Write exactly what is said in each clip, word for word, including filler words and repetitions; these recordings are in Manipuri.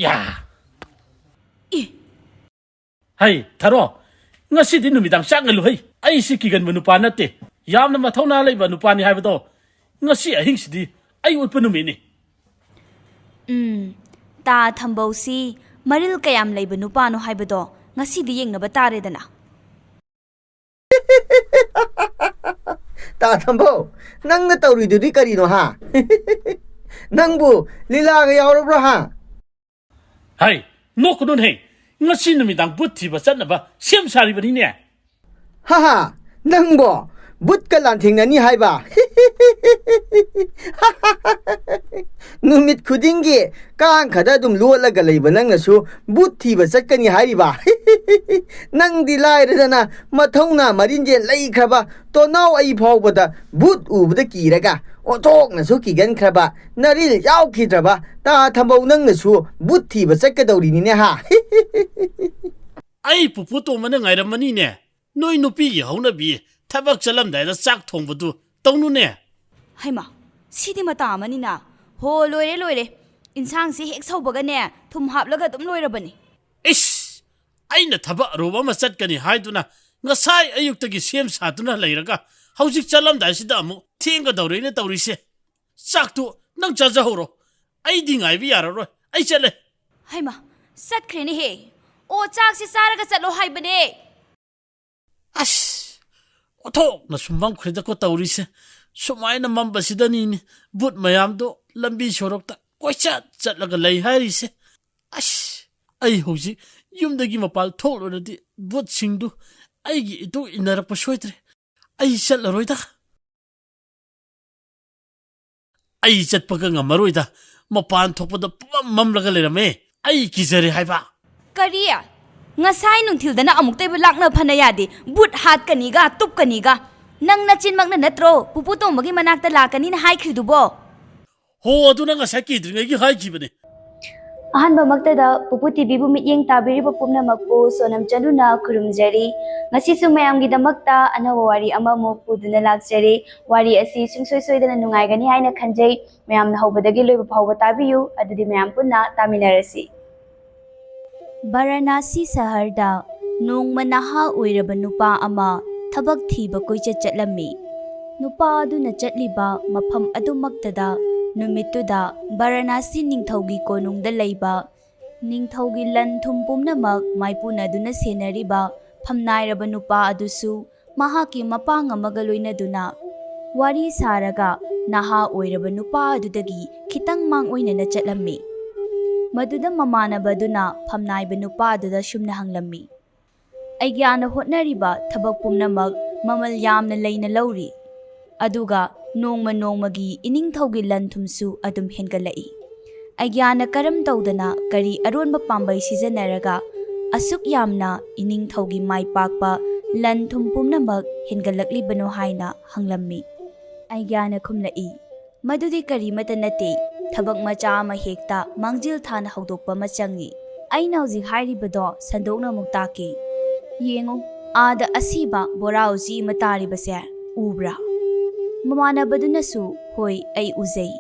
ꯌꯥ! ꯏ! ꯍꯩ, ꯊꯔꯣ, ꯉꯁꯤꯗꯤ ꯅꯨꯃꯤꯗꯥꯡ ꯆꯥꯛ ꯉꯜꯂꯨ ꯍꯩ꯫ ꯑꯩꯁꯤ ꯀꯤꯒꯟꯕ ꯅꯨꯄꯥ ꯅꯠꯇꯦ꯫ ꯌꯥꯝꯅ ꯃꯊꯧꯅꯥ ꯂꯩꯕ ꯅꯨꯄꯥꯅꯤ ꯍꯥꯏꯕꯗꯣ ꯉꯁꯤ ꯑꯍꯤꯡꯁꯤꯗꯤ ꯑꯩ ꯎꯠꯄ ꯅꯨꯃꯤꯠꯅꯤ꯫ ꯎꯝ, ꯇꯥ ꯊꯝꯕꯧꯁꯤ ꯃꯔꯤꯜ ꯀꯌꯥꯝ ꯂꯩꯕ ꯅꯨꯄꯥꯅꯣ ꯍꯥꯏꯕꯗꯣ ꯉꯁꯤꯗꯤ ꯌꯦꯡꯅꯕ ꯇꯥꯔꯦꯗꯅ꯫ ꯇꯥ ꯊꯝꯕꯧ, ꯅꯪꯅ ꯇꯧꯔꯤꯗꯨꯗꯤ ꯀꯔꯤꯅꯣ ꯍꯥ? ꯅꯪꯕꯨ ꯂꯤꯂꯥꯒ ꯌꯥꯎꯔꯕ꯭ꯔꯣ ꯍꯥ? ꯍꯩ, ꯅꯣꯛꯀꯅꯨꯅꯦ꯫ ꯉꯁꯤ ꯅꯨꯃꯤꯗꯥꯡ ꯕꯨꯠ ꯊꯤꯕ ꯆꯠꯅꯕ ꯁꯦꯝ ꯁꯥꯔꯤꯕꯅꯤꯅꯦ꯫ ꯍꯥ ꯍꯥ, ꯅꯪꯕꯣ ꯕꯨꯠꯀ ꯂꯥꯟꯊꯦꯡꯅꯅꯤ ꯍꯥꯏꯕ? ꯅꯨꯃꯤꯠ ꯈꯨꯗꯤꯡꯒꯤ ꯀꯥꯡꯈꯗ ꯑꯗꯨꯝ ꯂꯣꯠꯂꯒ ꯂꯩꯕ ꯅꯪꯅꯁꯨ ꯕꯨꯠ ꯊꯤꯕ ꯆꯠꯀꯅꯤ ꯍꯥꯏꯔꯤꯕ? ꯅꯪꯗꯤ ꯂꯥꯏꯔꯗꯅ ꯃꯊꯧꯅꯥ ꯃꯔꯤꯟꯖꯦ ꯂꯩꯈ꯭ꯔꯕ ꯇꯣꯅꯥꯎ ꯑꯩ ꯐꯥꯎꯕꯗ ꯕꯨꯠ ꯎꯕꯗ ꯀꯤꯔꯒ ꯑꯣꯟꯊꯣꯛꯅꯁꯨ ꯀꯤꯒꯟꯈ꯭ꯔꯕ ꯅꯔꯤꯜ ꯌꯥꯎꯈꯤꯗ꯭ꯔꯕ ꯇꯥ ꯊꯝꯕꯧ ꯅꯪꯅꯁꯨ ꯕꯨꯠ ꯊꯤꯕ ꯆꯠꯀꯗꯧꯔꯤꯅꯤꯅꯦ ꯍꯥ? ꯑꯩ ꯄꯨꯄꯨ ꯇꯣꯝꯕꯅ ꯉꯥꯏꯔꯝꯃꯅꯤꯅꯦ꯫ ꯅꯣꯏ ꯅꯨꯄꯤꯒꯤ ꯍꯧꯅꯕꯤ ꯊꯕꯛ ꯆꯠꯂꯝꯗꯥꯏꯗ ꯆꯥꯛ ꯊꯣꯡꯕꯗꯨ ꯇꯧꯅꯨꯅꯦ꯫ ꯍꯩꯃꯥ, ꯁꯤꯗꯤ ꯃꯇꯥ ꯑꯃꯅꯤꯅ꯫ ꯍꯣ, ꯂꯣꯏꯔꯦ, ꯂꯣꯏꯔꯦ꯫ ꯏꯟꯁꯥꯡꯁꯤ ꯍꯦꯛ ꯁꯧꯕꯒꯅꯦ, ꯊꯨꯝ ꯍꯥꯞꯂꯒ ꯑꯗꯨꯝ ꯂꯣꯏꯔꯕꯅꯤ꯫ ꯏꯁ! ꯑꯩꯅ ꯊꯕꯛ ꯑꯔꯨꯕ ꯑꯃ ꯆꯠꯀꯅꯤ ꯍꯥꯏꯗꯨꯅ ꯉꯁꯥꯏ ꯑꯌꯨꯛꯇꯒꯤ ꯁꯦꯝ ꯁꯥꯗꯨꯅ ꯂꯩꯔꯒ ꯍꯧꯖꯤꯛ ꯆꯠꯂꯝꯗꯥꯏꯁꯤꯗ ꯑꯃꯨꯛ ꯊꯦꯡꯒꯗꯧꯔꯦꯅ ꯇꯧꯔꯤꯁꯦ꯫ ꯆꯥꯛꯇꯨ ꯅꯪ ꯆꯥꯖꯍꯧꯔꯣ꯫ ꯑꯩꯗꯤ ꯉꯥꯏꯕ ꯌꯥꯔꯔꯣꯏ꯫ ꯑꯩ ꯆꯠꯂꯦ꯫ ꯍꯩꯃꯥ, ꯆꯠꯈ꯭ꯔꯦꯅꯦꯍꯦ꯫ ꯑꯣ, ꯆꯥꯛꯁꯤ ꯆꯥꯔꯒ ꯆꯠꯂꯣ ꯍꯥꯏꯕꯅꯦ꯫ ꯑꯁ! ꯑꯣꯟꯊꯣꯛꯅ ꯁꯨꯝ ꯃꯝꯈ꯭ꯔꯦꯗꯀꯣ ꯇꯧꯔꯤꯁꯦ꯫ ꯁꯨꯃꯥꯏꯅ ꯃꯝꯕꯁꯤꯗꯅꯤꯅꯦ ꯚꯨꯠ ꯃꯌꯥꯝꯗꯣ ꯂꯝꯕꯤ ꯁꯣꯔꯣꯛꯇ ꯀꯣꯏꯆꯠ ꯆꯠꯂꯒ ꯂꯩ ꯍꯥꯏꯔꯤꯁꯦ꯫ ꯑꯁ! ꯑꯩ ꯍꯧꯖꯤꯛ ꯌꯨꯝꯗꯒꯤ ꯃꯄꯥꯟ ꯊꯣꯛꯂꯨꯔꯗꯤ ꯚꯨꯠꯁꯤꯡꯗꯨ ꯑꯩꯒꯤ ꯏꯇꯨꯡ ꯏꯟꯅꯔꯛꯄ ꯁꯣꯏꯗ꯭ꯔꯦ꯫ ꯑꯩ ꯆꯠꯂꯔꯣꯏꯗ꯫ ꯑꯩ ꯆꯠꯄꯒ ꯉꯝꯃꯔꯣꯏꯗ꯫ ꯃꯄꯥꯟ ꯊꯣꯛꯄꯗ ꯄꯨꯝꯃꯝ ꯃꯝꯂꯒ ꯂꯩꯔꯝꯃꯦ꯫ ꯑꯩ ꯀꯤꯖꯔꯦ ꯍꯥꯏꯕ꯫ ꯀꯔꯤ? ꯉꯁꯥꯏ ꯅꯨꯡꯊꯤꯜꯗꯅ ꯑꯃꯨꯛꯇꯩꯕ ꯂꯥꯛꯅ ꯐꯅ ꯌꯥꯗꯦ꯫ ꯚꯨꯠ ꯍꯥꯠꯀꯅꯤꯒ ꯇꯨꯞꯀꯅꯤꯒ꯫ ꯅꯪ ꯅꯆꯤꯟꯃꯛꯅ ꯅꯠꯇ꯭ꯔꯣ ꯄꯨꯄꯨ ꯇꯣꯝꯕꯒꯤ ꯃꯅꯥꯛꯇ ꯂꯥꯛꯀꯅꯤꯅ ꯍꯥꯏꯈ꯭ꯔꯤꯗꯨꯕꯣ? ꯍꯣ, ꯑꯗꯨ ꯅꯪ ꯉꯁꯥꯏ ꯀꯤꯗ꯭ꯔꯤꯉꯩꯒꯤ ꯍꯥꯏꯈꯤꯕꯅꯦ꯫ ꯑꯍꯥꯟꯕꯃꯛꯇꯗ ꯄꯨꯄꯨ ꯇꯤꯚꯤꯕꯨ ꯃꯤꯠꯌꯦꯡ ꯇꯥꯕꯤꯔꯤꯕ ꯄꯨꯝꯅꯃꯛꯄꯨ ꯁꯣꯅꯝ ꯆꯅꯨꯅ ꯈꯨꯔꯨꯝꯖꯔꯤ꯫ ꯉꯁꯤꯁꯨ ꯃꯌꯥꯝꯒꯤꯗꯃꯛꯇ ꯑꯅꯧꯕ ꯋꯥꯔꯤ ꯑꯃꯃꯨꯛ ꯄꯨꯗꯨꯅ ꯂꯥꯛꯆꯔꯤ꯫ ꯋꯥꯔꯤ ꯑꯁꯤ ꯁꯨꯡꯁꯣꯏ ꯁꯣꯏꯗꯅ ꯅꯨꯡꯉꯥꯏꯒꯅꯤ ꯍꯥꯏꯅ ꯈꯟꯖꯩ꯫ ꯃꯌꯥꯝꯅ ꯍꯧꯕꯗꯒꯤ ꯂꯣꯏꯕ ꯐꯥꯎꯕ ꯇꯥꯕꯤꯌꯨ, ꯑꯗꯨꯗꯤ ꯃꯌꯥꯝ ꯄꯨꯟꯅ ꯇꯥꯃꯤꯟꯅꯔꯁꯤ꯫ ꯚꯥꯔꯥꯅꯥꯁꯤ ꯁꯍꯔꯗ ꯅꯣꯡꯃ ꯅꯍꯥ ꯑꯣꯏꯔꯕ ꯅꯨꯄꯥ ꯑꯃ ꯊꯕꯛ ꯊꯤꯕ ꯀꯣꯏꯆꯠ ꯆꯠꯂꯝꯃꯤ꯫ ꯅꯨꯄꯥ ꯑꯗꯨꯅ ꯆꯠꯂꯤꯕ ꯃꯐꯝ ꯑꯗꯨꯃꯛꯇꯗ ꯅꯨꯃꯤꯠꯇꯨꯗ ꯚꯥꯔꯥꯅꯥꯁꯤ ꯅꯤꯡꯊꯧꯒꯤ ꯀꯣꯅꯨꯡꯗ ꯂꯩꯕ ꯅꯤꯡꯊꯧꯒꯤ ꯂꯟ ꯊꯨꯝ ꯄꯨꯝꯅꯃꯛ ꯃꯥꯏꯄꯨꯅꯗꯨꯅ ꯁꯦꯟꯅꯔꯤꯕ ꯐꯝꯅꯥꯏꯔꯕ ꯅꯨꯄꯥ ꯑꯗꯨꯁꯨ ꯃꯍꯥꯛꯀꯤ ꯃꯄꯥꯡ ꯑꯃꯒ ꯂꯣꯏꯅꯗꯨꯅ ꯋꯥꯔꯤ ꯁꯥꯔꯒ ꯅꯍꯥ ꯑꯣꯏꯔꯕ ꯅꯨꯄꯥ ꯑꯗꯨꯗꯒꯤ ꯈꯤꯇꯪ ꯃꯥꯡꯑꯣꯏꯅꯅ ꯆꯠꯂꯝꯃꯤ꯫ ꯃꯗꯨꯗ ꯃꯃꯥꯟꯅꯕꯗꯨꯅ ꯐꯝꯅꯥꯏꯕ ꯅꯨꯄꯥ ꯑꯗꯨꯗ ꯁꯨꯝꯅ ꯍꯪꯂꯝꯃꯤ, "ꯑꯩꯒ꯭ꯌꯥꯅ ꯍꯣꯠꯅꯔꯤꯕ ꯊꯕꯛ ꯄꯨꯝꯅꯃꯛ ꯃꯃꯜ ꯌꯥꯝꯅ ꯂꯩꯅ ꯂꯧꯔꯤ, ꯑꯗꯨꯒ ꯅꯣꯡꯃ ꯅꯣꯡꯃꯒꯤ ꯏꯅꯤꯡꯊꯧꯒꯤ ꯂꯟ ꯊꯨꯝꯁꯨ ꯑꯗꯨꯝ ꯍꯦꯟꯒꯠꯂꯛꯏ꯫ ꯑꯩꯒ꯭ꯌꯥꯅ ꯀꯔꯝ ꯇꯧꯗꯅ ꯀꯔꯤ ꯑꯔꯣꯟꯕ ꯄꯥꯝꯕꯩ ꯁꯤꯖꯤꯟꯅꯔꯒ ꯑꯁꯨꯛ ꯌꯥꯝꯅ ꯏꯅꯤꯡꯊꯧꯒꯤ ꯃꯥꯏ ꯄꯥꯛꯄ ꯂꯟ ꯊꯨꯝ ꯄꯨꯝꯅꯃꯛ ꯍꯦꯟꯒꯠꯂꯛꯂꯤꯕꯅꯣ?" ꯍꯥꯏꯅ ꯍꯪꯂꯝꯃꯤ꯫ ꯑꯩꯒ꯭ꯌꯥꯅ ꯈꯨꯝꯂꯛꯏ, "ꯃꯗꯨꯗꯤ ꯀꯔꯤꯃꯠꯇ ꯅꯠꯇꯦ, ꯊꯕꯛ ꯃꯆꯥ ꯑꯃ ꯍꯦꯛꯇ ꯃꯥꯡꯖꯤꯜ ꯊꯥꯅ ꯍꯧꯗꯣꯛꯄ ꯑꯃ ꯆꯪꯏ꯫ ꯑꯩꯅ ꯍꯧꯖꯤꯛ ꯍꯥꯏꯔꯤꯕꯗꯣ ꯁꯟꯗꯣꯛꯅ ꯑꯃꯨꯛ ꯇꯥꯛꯀꯦ꯫ ꯌꯦꯡꯉꯨ, ꯑꯥꯗ ꯑꯁꯤꯕ ꯕꯣꯔꯥ ꯎꯆꯤ ꯑꯃ ꯇꯥꯔꯤꯕꯁꯦ ꯎꯕ꯭ꯔꯥ?" ꯃꯃꯥꯟꯅꯕꯗꯨꯅꯁꯨ, "ꯍꯣꯏ, ꯑꯩ ꯎꯖꯩ꯫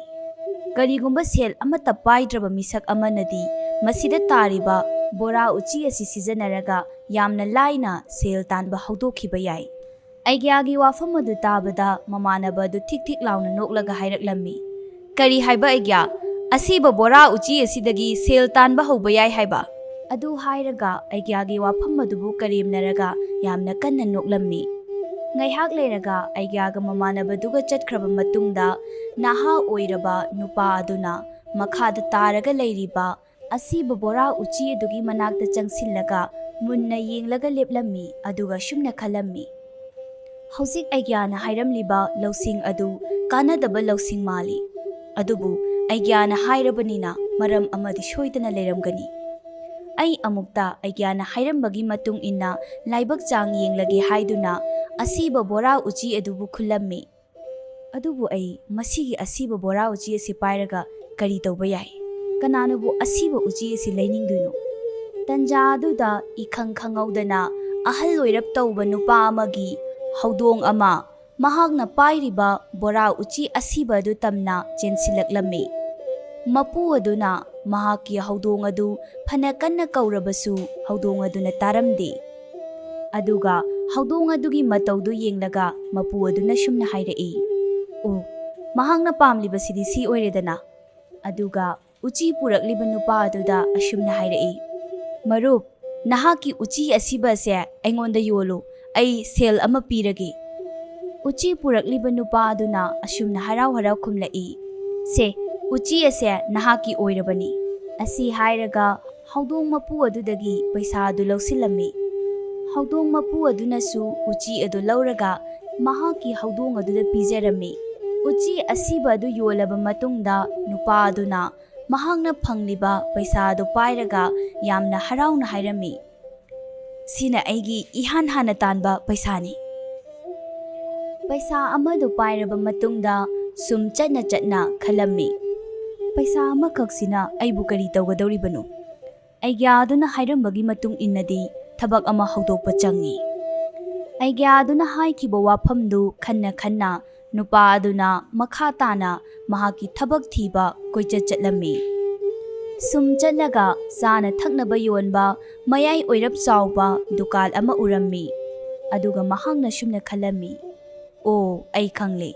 ꯀꯔꯤꯒꯨꯝꯕ ꯁꯦꯜ ꯑꯃꯠꯇ ꯄꯥꯏꯗ꯭ꯔꯕ ꯃꯤꯁꯛ ꯑꯃꯅꯗꯤ ꯃꯁꯤꯗ ꯇꯥꯔꯤꯕ ꯕꯣꯔꯥ ꯎꯆꯤ ꯑꯁꯤ ꯁꯤꯖꯤꯟꯅꯔꯒ ꯌꯥꯝꯅ ꯂꯥꯏꯅ ꯁꯦꯜ ꯇꯥꯟꯕ ꯍꯧꯗꯣꯛꯈꯤꯕ ꯌꯥꯏ꯫" ꯑꯩꯒ꯭ꯌꯥꯒꯤ ꯋꯥꯐꯝ ꯑꯗꯨ ꯇꯥꯕꯗ ꯃꯃꯥꯟꯅꯕ ꯑꯗꯨ ꯊꯤꯛ ꯊꯤꯛ ꯂꯥꯎꯅ ꯅꯣꯛꯂꯒ ꯍꯥꯏꯔꯛꯂꯝꯃꯤ, "ꯀꯔꯤ ꯍꯥꯏꯕ ꯑꯩꯒ꯭ꯌꯥ? ꯑꯁꯤꯕ ꯕꯣꯔꯥ ꯎꯆꯤ ꯑꯁꯤꯗꯒꯤ ꯁꯦꯜ ꯇꯥꯟꯕ ꯍꯧꯕ ꯌꯥꯏ ꯍꯥꯏꯕ?" ꯑꯗꯨ ꯍꯥꯏꯔꯒ ꯑꯩꯒ꯭ꯌꯥꯒꯤ ꯋꯥꯐꯝ ꯑꯗꯨꯕꯨ ꯀꯔꯦꯝꯅꯔꯒ ꯌꯥꯝꯅ ꯀꯟꯅ ꯅꯣꯛꯂꯝꯃꯤ꯫ ꯉꯥꯏꯍꯥꯛ ꯂꯩꯔꯒ ꯑꯩꯒ꯭ꯌꯥꯒ ꯃꯃꯥꯟꯅꯕꯗꯨꯒ ꯆꯠꯈ꯭ꯔꯕ ꯃꯇꯨꯡꯗ ꯅꯍꯥ ꯑꯣꯏꯔꯕ ꯅꯨꯄꯥ ꯑꯗꯨꯅ ꯃꯈꯥꯗ ꯇꯥꯔꯒ ꯂꯩꯔꯤꯕ ꯑꯁꯤꯕ ꯕꯣꯔꯥ ꯎꯆꯤ ꯑꯗꯨꯒꯤ ꯃꯅꯥꯛꯇ ꯆꯪꯁꯤꯜꯂꯒ ꯃꯨꯟꯅ ꯌꯦꯡꯂꯒ ꯂꯦꯞꯂꯝꯃꯤ, ꯑꯗꯨꯒ ꯁꯨꯝꯅ ꯈꯜꯂꯝꯃꯤ, "ꯍꯧꯖꯤꯛ ꯑꯩꯒ꯭ꯌꯥꯅ ꯍꯥꯏꯔꯝꯂꯤꯕ ꯂꯧꯁꯤꯡ ꯑꯗꯨ ꯀꯥꯟꯅꯗꯕ ꯂꯧꯁꯤꯡ ꯃꯥꯜꯂꯤ꯫ ꯑꯗꯨꯕꯨ ꯑꯩꯒ꯭ꯌꯥꯅ ꯍꯥꯏꯔꯕꯅꯤꯅ ꯃꯔꯝ ꯑꯃꯗꯤ ꯁꯣꯏꯗꯅ ꯂꯩꯔꯝꯒꯅꯤ꯫ ꯑꯩ ꯑꯃꯨꯛꯇ ꯑꯩꯒ꯭ꯌꯥꯅ ꯍꯥꯏꯔꯝꯕꯒꯤ ꯃꯇꯨꯡ ꯏꯟꯅ ꯂꯥꯏꯕꯛ ꯆꯥꯡ ꯌꯦꯡꯂꯒꯦ" ꯍꯥꯏꯗꯨꯅ ꯑꯁꯤꯕ ꯕꯣꯔꯥ ꯎꯆꯤ ꯑꯗꯨꯕꯨ ꯈꯨꯜꯂꯝꯃꯤ꯫ "ꯑꯗꯨꯕꯨ ꯑꯩ ꯃꯁꯤꯒꯤ ꯑꯁꯤꯕ ꯕꯣꯔꯥ ꯎꯆꯤ ꯑꯁꯤ ꯄꯥꯏꯔꯒ ꯀꯔꯤ ꯇꯧꯕ ꯌꯥꯏ? ꯀꯅꯥꯅꯕꯨ ꯑꯁꯤꯕ ꯎꯆꯤ ꯑꯁꯤ ꯂꯩꯅꯤꯡꯗꯣꯏꯅꯣ? ꯇꯟꯖꯥ ꯑꯗꯨꯗ ꯏꯈꯪ ꯈꯪꯍꯧꯗꯅ ꯑꯍꯜ ꯑꯣꯏꯔꯞ ꯇꯧꯕ ꯅꯨꯄꯥ ꯑꯃꯒꯤ ꯍꯧꯗꯣꯡ ꯑꯃ ꯃꯍꯥꯛꯅ ꯄꯥꯏꯔꯤꯕ ꯕꯣꯔꯥ ꯎꯆꯤ ꯑꯁꯤꯕ ꯑꯗꯨ ꯇꯝꯅ ꯆꯦꯟꯁꯤꯜꯂꯛꯂꯝꯃꯤ꯫ ꯃꯄꯨ ꯑꯗꯨꯅ ꯃꯍꯥꯛꯀꯤ ꯍꯧꯗꯣꯡ ꯑꯗꯨ ꯐꯅ ꯀꯟꯅ ꯀꯧꯔꯕꯁꯨ ꯍꯧꯗꯣꯡ ꯑꯗꯨꯅ ꯇꯥꯔꯝꯗꯦ꯫ ꯑꯗꯨꯒ ꯍꯧꯗꯣꯡ ꯑꯗꯨꯒꯤ ꯃꯇꯧꯗꯨ ꯌꯦꯡꯂꯒ ꯃꯄꯨ ꯑꯗꯨꯅ ꯁꯨꯝꯅ ꯍꯥꯏꯔꯛꯏ, "ꯑꯣ, ꯃꯍꯥꯛꯅ ꯄꯥꯝꯂꯤꯕꯁꯤꯗꯤ ꯁꯤ ꯑꯣꯏꯔꯦꯗꯅ?" ꯑꯗꯨꯒ ꯎꯆꯤ ꯄꯨꯔꯛꯂꯤꯕ ꯅꯨꯄꯥ ꯑꯗꯨꯗ ꯑꯁꯨꯝꯅ ꯍꯥꯏꯔꯛꯏ, "ꯃꯔꯨꯞ, ꯅꯍꯥꯛꯀꯤ ꯎꯆꯤ ꯑꯁꯤꯕ ꯑꯁꯦ ꯑꯩꯉꯣꯟꯗ ꯌꯣꯜꯂꯨ, ꯑꯩ ꯁꯦꯜ ꯑꯃ ꯄꯤꯔꯒꯦ꯫" ꯎꯆꯤ ꯄꯨꯔꯛꯂꯤꯕ ꯅꯨꯄꯥ ꯑꯗꯨꯅ ꯑꯁꯨꯝꯅ ꯍꯔꯥꯎ ꯍꯔꯥꯎ ꯈꯨꯝꯂꯛꯏ, "ꯁꯦ, ꯎꯆꯤ ꯑꯁꯦ ꯅꯍꯥꯛꯀꯤ ꯑꯣꯏꯔꯕꯅꯤ꯫" ꯑꯁꯤ ꯍꯥꯏꯔꯒ ꯍꯧꯗꯣꯡ ꯃꯄꯨ ꯑꯗꯨꯗꯒꯤ ꯄꯩꯁꯥ ꯑꯗꯨ ꯂꯧꯁꯤꯜꯂꯝꯃꯤ꯫ ꯍꯧꯗꯣꯡ ꯃꯄꯨ ꯑꯗꯨꯅꯁꯨ ꯎꯆꯤ ꯑꯗꯨ ꯂꯧꯔꯒ ꯃꯍꯥꯛꯀꯤ ꯍꯧꯗꯣꯡ ꯑꯗꯨꯗ ꯄꯤꯖꯔꯝꯃꯤ꯫ ꯎꯆꯤ ꯑꯁꯤꯕ ꯑꯗꯨ ꯌꯣꯜꯂꯕ ꯃꯇꯨꯡꯗ ꯅꯨꯄꯥ ꯑꯗꯨꯅ ꯃꯍꯥꯛꯅ ꯐꯪꯂꯤꯕ ꯄꯩꯁꯥ ꯑꯗꯨ ꯄꯥꯏꯔꯒ ꯌꯥꯝꯅ ꯍꯔꯥꯎꯅ ꯍꯥꯏꯔꯝꯃꯤ, "ꯁꯤꯅ ꯑꯩꯒꯤ ꯏꯍꯥꯟ ꯍꯥꯟꯅ ꯇꯥꯟꯕ ꯄꯩꯁꯥꯅꯤ꯫" ꯄꯩꯁꯥ ꯑꯃꯗꯨ ꯄꯥꯏꯔꯕ ꯃꯇꯨꯡꯗ ꯁꯨꯝ ꯆꯠꯅ ꯆꯠꯅ ꯈꯜꯂꯝꯃꯤ, "ꯄꯩꯁꯥ ꯑꯃꯈꯛꯁꯤꯅ ꯑꯩꯕꯨ ꯀꯔꯤ ꯇꯧꯒꯗꯧꯔꯤꯕꯅꯣ? ꯑꯥꯏꯗꯤꯌꯥ ꯑꯗꯨꯅ ꯍꯥꯏꯔꯝꯕꯒꯤ ꯃꯇꯨꯡ ꯏꯟꯅꯗꯤ ꯊꯕꯛ ꯑꯃ ꯍꯧꯗꯣꯛꯄ ꯆꯪꯉꯤ꯫" ꯑꯥꯏꯗꯤꯌꯥ ꯑꯗꯨꯅ ꯍꯥꯏꯈꯤꯕ ꯋꯥꯐꯝꯗꯨ ꯈꯟꯅ ꯈꯟꯅ ꯅꯨꯄꯥ ꯑꯗꯨꯅ ꯃꯈꯥ ꯇꯥꯅ ꯃꯍꯥꯛꯀꯤ ꯊꯕꯛ ꯊꯤꯕ ꯀꯣꯏꯆꯠ ꯆꯠꯂꯝꯃꯤ꯫ ꯁꯨꯝ ꯆꯠꯂꯒ ꯆꯥꯅ ꯊꯛꯅꯕ ꯌꯣꯟꯕ ꯃꯌꯥꯏ ꯑꯣꯏꯔꯞ ꯆꯥꯎꯕ ꯗꯨꯀꯥꯟ ꯑꯃ ꯎꯔꯝꯃꯤ꯫ ꯑꯗꯨꯒ ꯃꯍꯥꯛꯅ ꯁꯨꯝꯅ ꯈꯜꯂꯝꯃꯤ, "ꯑꯣ, ꯑꯩ ꯈꯪꯂꯦ꯫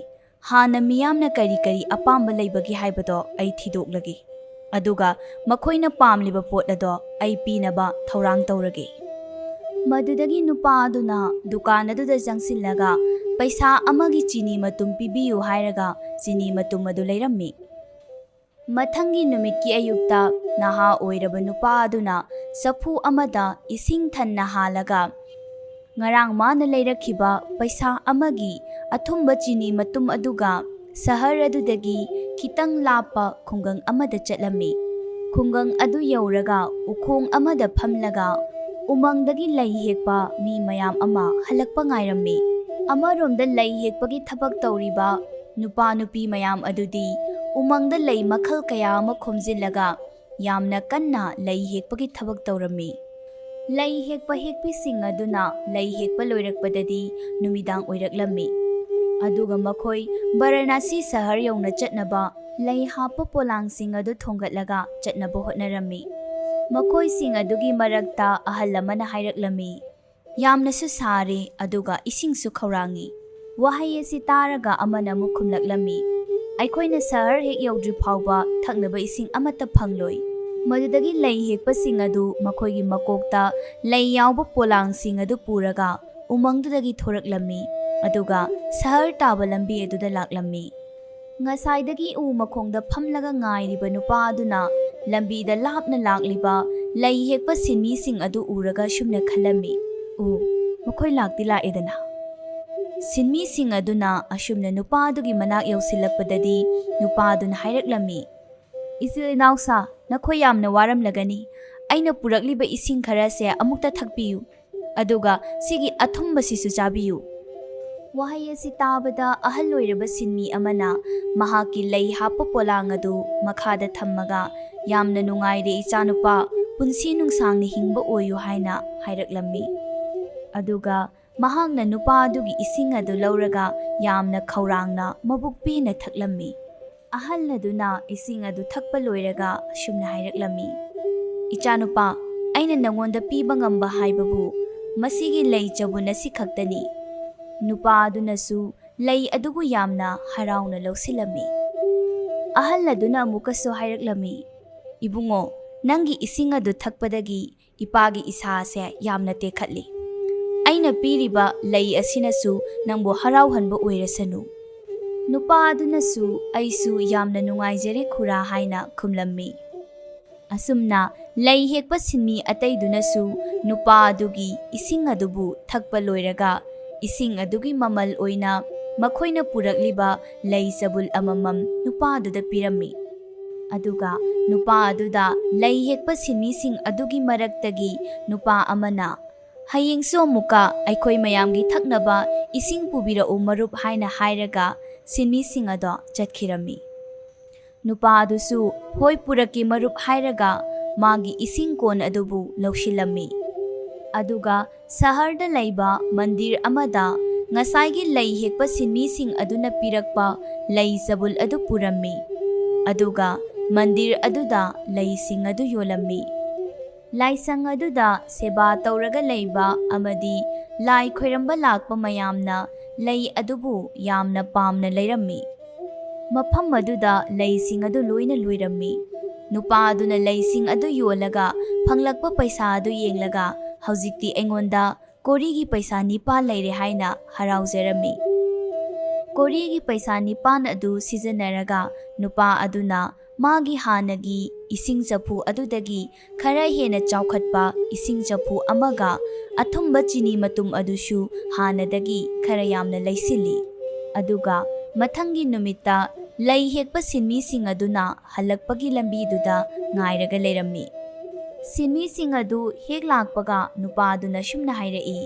ꯍꯥꯟꯅ ꯃꯤꯌꯥꯝꯅ ꯀꯔꯤ ꯀꯔꯤ ꯑꯄꯥꯝꯕ ꯂꯩꯕꯒꯦ ꯍꯥꯏꯕꯗꯣ ꯑꯩ ꯊꯤꯗꯣꯛꯂꯒꯦ꯫ ꯑꯗꯨꯒ ꯃꯈꯣꯏꯅ ꯄꯥꯝꯂꯤꯕ ꯄꯣꯠ ꯑꯗꯣ ꯑꯩ ꯄꯤꯅꯕ ꯊꯧꯔꯥꯡ ꯇꯧꯔꯒꯦ꯫" ꯃꯗꯨꯗꯒꯤ ꯅꯨꯄꯥ ꯑꯗꯨꯅ ꯗꯨꯀꯥꯟ ꯑꯗꯨꯗ ꯆꯪꯁꯤꯜꯂꯒ ꯄꯩꯁꯥ ꯑꯃꯒꯤ ꯆꯤꯅꯤ ꯃꯇꯨꯝ ꯄꯤꯕꯤꯌꯨ ꯍꯥꯏꯔꯒ ꯆꯤꯅꯤ ꯃꯇꯨꯝ ꯑꯗꯨ ꯂꯩꯔꯝꯃꯤ꯫ ꯃꯊꯪꯒꯤ ꯅꯨꯃꯤꯠꯀꯤ ꯑꯌꯨꯛꯇ ꯅꯍꯥ ꯑꯣꯏꯔꯕ ꯅꯨꯄꯥ ꯑꯗꯨꯅ ꯆꯐꯨ ꯑꯃꯗ ꯏꯁꯤꯡ ꯊꯟꯅ ꯍꯥꯜꯂꯒ ꯉꯔꯥꯡ ꯃꯥꯅ ꯂꯩꯔꯛꯈꯤꯕ ꯄꯩꯁꯥ ꯑꯃꯒꯤ ꯑꯊꯨꯝꯕ ꯆꯤꯅꯤ ꯃꯇꯨꯝ ꯑꯗꯨꯒ ꯁꯍꯔ ꯑꯗꯨꯗꯒꯤ ꯈꯤꯇꯪ ꯂꯥꯞꯄ ꯈꯨꯡꯒꯪ ꯑꯃꯗ ꯆꯠꯂꯝꯃꯤ꯫ ꯈꯨꯡꯒꯪ ꯑꯗꯨ ꯌꯧꯔꯒ ꯎꯈꯣꯡ ꯑꯃꯗ ꯐꯝꯂꯒ ꯎꯃꯪꯗꯒꯤ ꯂꯩ ꯍꯦꯛꯄ ꯃꯤ ꯃꯌꯥꯝ ꯑꯃ ꯍꯜꯂꯛꯄ ꯉꯥꯏꯔꯝꯃꯤ꯫ ꯑꯃꯔꯣꯝꯗ ꯂꯩ ꯍꯦꯛꯄꯒꯤ ꯊꯕꯛ ꯇꯧꯔꯤꯕ ꯅꯨꯄꯥ ꯅꯨꯄꯤ ꯃꯌꯥꯝ ꯑꯗꯨꯗꯤ ꯎꯃꯪꯗ ꯂꯩ ꯃꯈꯜ ꯀꯌꯥ ꯑꯃ ꯈꯣꯝꯖꯤꯜꯂꯒ ꯌꯥꯝꯅ ꯀꯟꯅ ꯂꯩ ꯍꯦꯛꯄꯒꯤ ꯊꯕꯛ ꯇꯧꯔꯝꯃꯤ꯫ ꯂꯩ ꯍꯦꯛꯄ ꯍꯦꯛꯄꯤꯁꯤꯡ ꯑꯗꯨꯅ ꯂꯩ ꯍꯦꯛꯄ ꯂꯣꯏꯔꯛꯄꯗꯗꯤ ꯅꯨꯃꯤꯗꯥꯡ ꯑꯣꯏꯔꯛꯂꯝꯃꯤ꯫ ꯑꯗꯨꯒ ꯃꯈꯣꯏ ꯕꯔꯥꯅꯥꯁꯤ ꯁꯍꯔ ꯌꯧꯅ ꯆꯠꯅꯕ ꯂꯩ ꯍꯥꯞꯄ ꯄꯣꯂꯥꯡꯁꯤꯡ ꯑꯗꯨ ꯊꯣꯡꯒꯠꯂꯒ ꯆꯠꯅꯕ ꯍꯣꯠꯅꯔꯝꯃꯤ꯫ ꯃꯈꯣꯏꯁꯤꯡ ꯑꯗꯨꯒꯤ ꯃꯔꯛꯇ ꯑꯍꯜ ꯑꯃꯅ ꯍꯥꯏꯔꯛꯂꯝꯃꯤ, "ꯌꯥꯝꯅꯁꯨ ꯁꯥꯔꯦ, ꯑꯗꯨꯒ ꯏꯁꯤꯡꯁꯨ ꯈꯧꯔꯥꯡꯉꯤ꯫" ꯋꯥꯍꯩ ꯑꯁꯤ ꯇꯥꯔꯒ ꯑꯃꯅ ꯑꯃꯨꯛ ꯈꯨꯝꯂꯛꯂꯝꯃꯤ, "ꯑꯩꯈꯣꯏꯅ ꯁꯍꯔ ꯍꯦꯛ ꯌꯧꯗ꯭ꯔꯤ ꯐꯥꯎꯕ ꯊꯛꯅꯕ ꯏꯁꯤꯡ ꯑꯃꯠꯇ ꯐꯪꯂꯣꯏ꯫" ꯃꯗꯨꯗꯒꯤ ꯂꯩ ꯍꯦꯛꯄꯁꯤꯡ ꯑꯗꯨ ꯃꯈꯣꯏꯒꯤ ꯃꯀꯣꯛꯇ ꯂꯩ ꯌꯥꯎꯕ ꯄꯣꯂꯥꯡꯁꯤꯡ ꯑꯗꯨ ꯄꯨꯔꯒ ꯎꯃꯪꯗꯨꯗꯒꯤ ꯊꯣꯔꯛꯂꯝꯃꯤ, ꯑꯗꯨꯒ ꯁꯍꯔ ꯇꯥꯕ ꯂꯝꯕꯤ ꯑꯗꯨꯗ ꯂꯥꯛꯂꯝꯃꯤ꯫ ꯉꯁꯥꯏꯗꯒꯤ ꯎ ꯃꯈꯣꯡꯗ ꯐꯝꯂꯒ ꯉꯥꯏꯔꯤꯕ ꯅꯨꯄꯥ ꯑꯗꯨꯅ ꯂꯝꯕꯤꯗ ꯂꯥꯞꯅ ꯂꯥꯛꯂꯤꯕ ꯂꯩ ꯍꯦꯛꯄ ꯁꯤꯟꯃꯤꯁꯤꯡ ꯑꯗꯨ ꯎꯔꯒ ꯑꯁꯨꯝꯅ ꯈꯜꯂꯝꯃꯤ, "ꯎ, ꯃꯈꯣꯏ ꯂꯥꯛꯇꯤ ꯂꯥꯛꯑꯦꯗꯅ꯫" ꯁꯤꯟꯃꯤꯁꯤꯡ ꯑꯗꯨꯅ ꯑꯁꯨꯝꯅ ꯅꯨꯄꯥ ꯑꯗꯨꯒꯤ ꯃꯅꯥꯛ ꯌꯧꯁꯤꯜꯂꯛꯄꯗꯗꯤ ꯅꯨꯄꯥ ꯑꯗꯨꯅ ꯍꯥꯏꯔꯛꯂꯝꯃꯤ, "ꯏꯆꯤꯜ ꯏꯅꯥꯎꯁꯥ, ꯅꯈꯣꯏ ꯌꯥꯝꯅ ꯋꯥꯔꯝꯂꯒꯅꯤ꯫ ꯑꯩꯅ ꯄꯨꯔꯛꯂꯤꯕ ꯏꯁꯤꯡ ꯈꯔꯁꯦ ꯑꯃꯨꯛꯇ ꯊꯛꯄꯤꯌꯨ, ꯑꯗꯨꯒ ꯁꯤꯒꯤ ꯑꯊꯨꯝꯕꯁꯤꯁꯨ ꯆꯥꯕꯤꯌꯨ꯫" ꯋꯥꯍꯩ ꯑꯁꯤ ꯇꯥꯕꯗ ꯑꯍꯜ ꯑꯣꯏꯔꯕ ꯁꯤꯟꯃꯤ ꯑꯃꯅ ꯃꯍꯥꯛꯀꯤ ꯂꯩ ꯍꯥꯞꯄ ꯄꯣꯂꯥꯡ ꯑꯗꯨ ꯃꯈꯥꯗ ꯊꯝꯃꯒ, "ꯌꯥꯝꯅ ꯅꯨꯡꯉꯥꯏꯔꯦ ꯏꯆꯥꯅꯨꯄꯥ, ꯄꯨꯟꯁꯤ ꯅꯨꯡꯁꯥꯡꯅ ꯍꯤꯡꯕ ꯑꯣꯏꯌꯨ" ꯍꯥꯏꯅ ꯍꯥꯏꯔꯛꯂꯝꯃꯤ꯫ ꯑꯗꯨꯒ ꯃꯍꯥꯛꯅ ꯅꯨꯄꯥ ꯑꯗꯨꯒꯤ ꯏꯁꯤꯡ ꯑꯗꯨ ꯂꯧꯔꯒ ꯌꯥꯝꯅ ꯈꯧꯔꯥꯡꯅ ꯃꯕꯨꯛ ꯄꯦꯟꯅ ꯊꯛꯂꯝꯃꯤ꯫ ꯑꯍꯜ ꯑꯗꯨꯅ ꯏꯁꯤꯡ ꯑꯗꯨ ꯊꯛꯄ ꯂꯣꯏꯔꯒ ꯑꯁꯨꯝꯅ ꯍꯥꯏꯔꯛꯂꯝꯃꯤ, "ꯏꯆꯥꯅꯨꯄꯥ, ꯑꯩꯅ ꯅꯉꯣꯟꯗ ꯄꯤꯕ ꯉꯝꯕ ꯍꯥꯏꯕꯕꯨ ꯃꯁꯤꯒꯤ ꯂꯩ ꯆꯕꯨꯟ ꯑꯁꯤ ꯈꯛꯇꯅꯤ꯫" ꯅꯨꯄꯥ ꯑꯗꯨꯅꯁꯨ ꯂꯩ ꯑꯗꯨꯕꯨ ꯌꯥꯝꯅ ꯍꯔꯥꯎꯅ ꯂꯧꯁꯤꯜꯂꯝꯃꯤ꯫ ꯑꯍꯜ ꯑꯗꯨꯅ ꯑꯃꯨꯛꯀꯁꯨ ꯍꯥꯏꯔꯛꯂꯝꯃꯤ, "ꯏꯕꯨꯡꯉꯣ, ꯅꯪꯒꯤ ꯏꯁꯤꯡ ꯑꯗꯨ ꯊꯛꯄꯗꯒꯤ ꯏꯄꯥꯒꯤ ꯏꯁꯥꯁꯦ ꯌꯥꯝꯅ ꯇꯦꯛꯈꯠꯂꯤ꯫ ꯑꯩꯅ ꯄꯤꯔꯤꯕ ꯂꯩ ꯑꯁꯤꯅꯁꯨ ꯅꯪꯕꯨ ꯍꯔꯥꯎꯍꯟꯕ ꯑꯣꯏꯔꯁꯅꯨ꯫" ꯅꯨꯄꯥ ꯑꯗꯨꯅꯁꯨ, "ꯑꯩꯁꯨ ꯌꯥꯝꯅ ꯅꯨꯡꯉꯥꯏꯖꯔꯦ ꯈꯨꯔꯥ" ꯍꯥꯏꯅ ꯈꯨꯝꯂꯝꯃꯤ꯫ ꯑꯁꯨꯝꯅ ꯂꯩ ꯍꯦꯛꯄ ꯁꯤꯟꯃꯤ ꯑꯇꯩꯗꯨꯅꯁꯨ ꯅꯨꯄꯥ ꯑꯗꯨꯒꯤ ꯏꯁꯤꯡ ꯑꯗꯨꯕꯨ ꯊꯛꯄ ꯂꯣꯏꯔꯒ, ꯏꯁꯤꯡ ꯑꯗꯨꯒꯤ ꯃꯃꯜ ꯑꯣꯏꯅ ꯃꯈꯣꯏꯅ ꯄꯨꯔꯛꯂꯤꯕ ꯂꯩ ꯆꯕꯨꯜ ꯑꯃꯃꯝ ꯅꯨꯄꯥ ꯑꯗꯨꯗ ꯄꯤꯔꯝꯃꯤ꯫ ꯑꯗꯨꯒ ꯅꯨꯄꯥ ꯑꯗꯨꯗ ꯂꯩ ꯍꯦꯛꯄ ꯁꯤꯟꯃꯤꯁꯤꯡ ꯑꯗꯨꯒꯤ ꯃꯔꯛꯇꯒꯤ ꯅꯨꯄꯥ ꯑꯃꯅ, "ꯍꯌꯦꯡꯁꯨ ꯑꯃꯨꯛꯀ ꯑꯩꯈꯣꯏ ꯃꯌꯥꯝꯒꯤ ꯊꯛꯅꯕ ꯏꯁꯤꯡ ꯄꯨꯕꯤꯔꯛꯎ ꯃꯔꯨꯞ" ꯍꯥꯏꯅ ꯍꯥꯏꯔꯒ ꯁꯤꯟꯃꯤꯁꯤꯡ ꯑꯗꯣ ꯆꯠꯈꯤꯔꯝꯃꯤ꯫ ꯅꯨꯄꯥ ꯑꯗꯨꯁꯨ "ꯍꯣꯏ, ꯄꯨꯔꯛꯀꯦ ꯃꯔꯨꯞ" ꯍꯥꯏꯔꯒ ꯃꯥꯒꯤ ꯏꯁꯤꯡ ꯀꯣꯟ ꯑꯗꯨꯕꯨ ꯂꯧꯁꯤꯜꯂꯝꯃꯤ꯫ ꯑꯗꯨꯒ ꯁꯍꯔꯗ ꯂꯩꯕ ꯃꯟꯗꯤꯔ ꯑꯃꯗ ꯉꯁꯥꯏꯒꯤ ꯂꯩ ꯍꯦꯛꯄ ꯁꯤꯟꯃꯤꯁꯤꯡ ꯑꯗꯨꯅ ꯄꯤꯔꯛꯄ ꯂꯩ ꯆꯕꯨꯜ ꯑꯗꯨ ꯄꯨꯔꯝꯃꯤ꯫ ꯑꯗꯨꯒ ꯃꯟꯗꯤꯔ ꯑꯗꯨꯗ ꯂꯩꯁꯤꯡ ꯑꯗꯨ ꯌꯣꯜꯂꯝꯃꯤ꯫ ꯂꯥꯏꯁꯪ ꯑꯗꯨꯗ ꯁꯦꯕꯥ ꯇꯧꯔꯒ ꯂꯩꯕ ꯑꯃꯗꯤ ꯂꯥꯏ ꯈꯣꯏꯔꯝꯕ ꯂꯥꯛꯄ ꯃꯌꯥꯝꯅ ꯂꯩ ꯑꯗꯨꯕꯨ ꯌꯥꯝꯅ ꯄꯥꯝꯅ ꯂꯩꯔꯝꯃꯤ꯫ ꯃꯐꯝ ꯑꯗꯨꯗ ꯂꯩꯁꯤꯡ ꯑꯗꯨ ꯂꯣꯏꯅ ꯂꯣꯏꯔꯝꯃꯤ꯫ ꯅꯨꯄꯥ ꯑꯗꯨꯅ ꯂꯩꯁꯤꯡ ꯑꯗꯨ ꯌꯣꯜꯂꯒ ꯐꯪꯂꯛꯄ ꯄꯩꯁꯥ ꯑꯗꯨ ꯌꯦꯡꯂꯒ, "ꯍꯧꯖꯤꯛꯇꯤ ꯑꯩꯉꯣꯟꯗ ꯀꯣꯔꯤꯒꯤ ꯄꯩꯁꯥ ꯅꯤꯄꯥꯟ ꯂꯩꯔꯦ" ꯍꯥꯏꯅ ꯍꯔꯥꯎꯖꯔꯝꯃꯤ꯫ ꯀꯣꯔꯤꯒꯤ ꯄꯩꯁꯥ ꯅꯤꯄꯥꯟ ꯑꯗꯨ ꯁꯤꯖꯤꯟꯅꯔꯒ ꯅꯨꯄꯥ ꯑꯗꯨꯅ ꯃꯥꯒꯤ ꯍꯥꯟꯅꯒꯤ ꯏꯁꯤꯡ ꯆꯐꯨ ꯑꯗꯨꯗꯒꯤ ꯈꯔ ꯍꯦꯟꯅ ꯆꯥꯎꯈꯠꯄ ꯏꯁꯤꯡ ꯆꯐꯨ ꯑꯃꯒ ꯑꯊꯨꯝꯕ ꯆꯤꯅꯤ ꯃꯇꯨꯝ ꯑꯗꯨꯁꯨ ꯍꯥꯟꯅꯗꯒꯤ ꯈꯔ ꯌꯥꯝꯅ ꯂꯩꯁꯤꯜꯂꯤ꯫ ꯑꯗꯨꯒ ꯃꯊꯪꯒꯤ ꯅꯨꯃꯤꯠꯇ ꯂꯩ ꯍꯦꯛꯄ ꯁꯤꯟꯃꯤꯁꯤꯡ ꯑꯗꯨꯅ ꯍꯜꯂꯛꯄꯒꯤ ꯂꯝꯕꯤꯗꯨꯗ ꯉꯥꯏꯔꯒ ꯂꯩꯔꯝꯃꯤ꯫ ꯁꯤꯟꯃꯤꯁꯤꯡ ꯑꯗꯨ ꯍꯦꯛ ꯂꯥꯛꯄꯒ ꯅꯨꯄꯥ ꯑꯗꯨꯅ ꯁꯨꯝꯅ ꯍꯥꯏꯔꯛꯏ,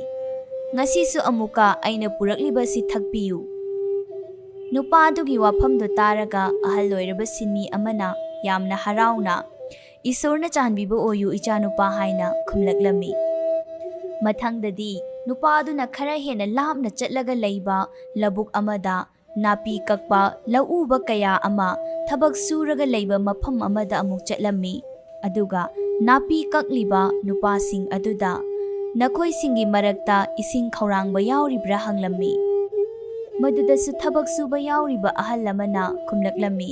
"ꯉꯁꯤꯁꯨ ꯑꯃꯨꯛꯀ ꯑꯩꯅ ꯄꯨꯔꯛꯂꯤꯕꯁꯤ ꯊꯛꯄꯤꯌꯨ"꯫ ꯅꯨꯄꯥ ꯑꯗꯨꯒꯤ ꯋꯥꯐꯝꯗꯨ ꯇꯥꯔꯒ ꯑꯍꯜ ꯑꯣꯏꯔꯕ ꯁꯤꯟꯃꯤ ꯑꯃꯅ ꯌꯥꯝꯅ ꯍꯔꯥꯎꯅ, "ꯏꯁꯣꯔꯅ ꯆꯥꯟꯕꯤꯕ ꯑꯣꯏꯌꯨ, ꯏꯆꯥꯅꯨꯄꯥ" ꯍꯥꯏꯅ ꯈꯨꯝꯂꯛꯂꯝꯃꯤ꯫ ꯃꯊꯪꯗꯗꯤ ꯅꯨꯄꯥ ꯑꯗꯨꯅ ꯈꯔ ꯍꯦꯟꯅ ꯂꯥꯞꯅ ꯆꯠꯂꯒ ꯂꯩꯕ ꯂꯧꯕꯨꯛ ꯑꯃꯗ ꯅꯥꯄꯤ ꯀꯛꯄ ꯂꯧꯎꯕ ꯀꯌꯥ ꯑꯃ ꯊꯕꯛ ꯁꯨꯔꯒ ꯂꯩꯕ ꯃꯐꯝ ꯑꯃꯗ ꯑꯃꯨꯛ ꯆꯠꯂꯝꯃꯤ꯫ ꯑꯗꯨꯒ ꯅꯥꯄꯤ ꯀꯛꯂꯤꯕ ꯅꯨꯄꯥꯁꯤꯡ ꯑꯗꯨꯗ, "ꯅꯈꯣꯏꯁꯤꯡꯒꯤ ꯃꯔꯛꯇ ꯏꯁꯤꯡ ꯈꯧꯔꯥꯡꯕ ꯌꯥꯎꯔꯤꯕ꯭ꯔꯥ?" ꯍꯪꯂꯝꯃꯤ꯫ ꯃꯗꯨꯗꯁꯨ ꯊꯕꯛ ꯁꯨꯕ ꯌꯥꯎꯔꯤꯕ ꯑꯍꯜ ꯑꯃꯅ ꯈꯨꯝꯂꯛꯂꯝꯃꯤ,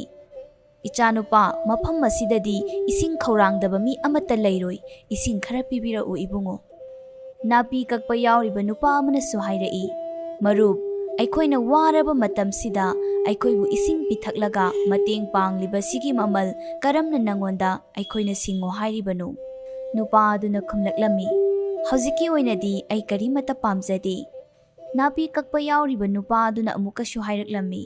"ꯏꯆꯥꯅꯨꯄꯥ, ꯃꯐꯝ ꯑꯁꯤꯗꯗꯤ ꯏꯁꯤꯡ ꯈꯧꯔꯥꯡꯗꯕ ꯃꯤ ꯑꯃꯠꯇ ꯂꯩꯔꯣꯏ, ꯏꯁꯤꯡ ꯈꯔ ꯄꯤꯕꯤꯔꯛꯎ ꯏꯕꯨꯡꯉꯣ"꯫ ꯅꯥꯄꯤ ꯀꯛꯄ ꯌꯥꯎꯔꯤꯕ ꯅꯨꯄꯥ ꯑꯃꯅꯁꯨ ꯍꯥꯏꯔꯛꯏ, "ꯃꯔꯨꯞ, ꯑꯩꯈꯣꯏꯅ ꯋꯥꯔꯕ ꯃꯇꯝꯁꯤꯗ ꯑꯩꯈꯣꯏꯕꯨ ꯏꯁꯤꯡ ꯄꯤꯊꯛꯂꯒ ꯃꯇꯦꯡ ꯄꯥꯡꯂꯤꯕꯁꯤꯒꯤ ꯃꯃꯜ ꯀꯔꯝꯅ ꯅꯉꯣꯟꯗ ꯑꯩꯈꯣꯏꯅ ꯁꯤꯡꯉꯣ ꯍꯥꯏꯔꯤꯕꯅꯣ?" ꯅꯨꯄꯥ ꯑꯗꯨꯅ ꯈꯨꯝꯂꯛꯂꯝꯃꯤ, "ꯍꯧꯖꯤꯛꯀꯤ ꯑꯣꯏꯅꯗꯤ ꯑꯩ ꯀꯔꯤꯃꯠꯇ ꯄꯥꯝꯖꯗꯦ"꯫ ꯅꯥꯄꯤ ꯀꯛꯄ ꯌꯥꯎꯔꯤꯕ ꯅꯨꯄꯥ ꯑꯗꯨꯅ ꯑꯃꯨꯛꯀꯁꯨ ꯍꯥꯏꯔꯛꯂꯝꯃꯤ,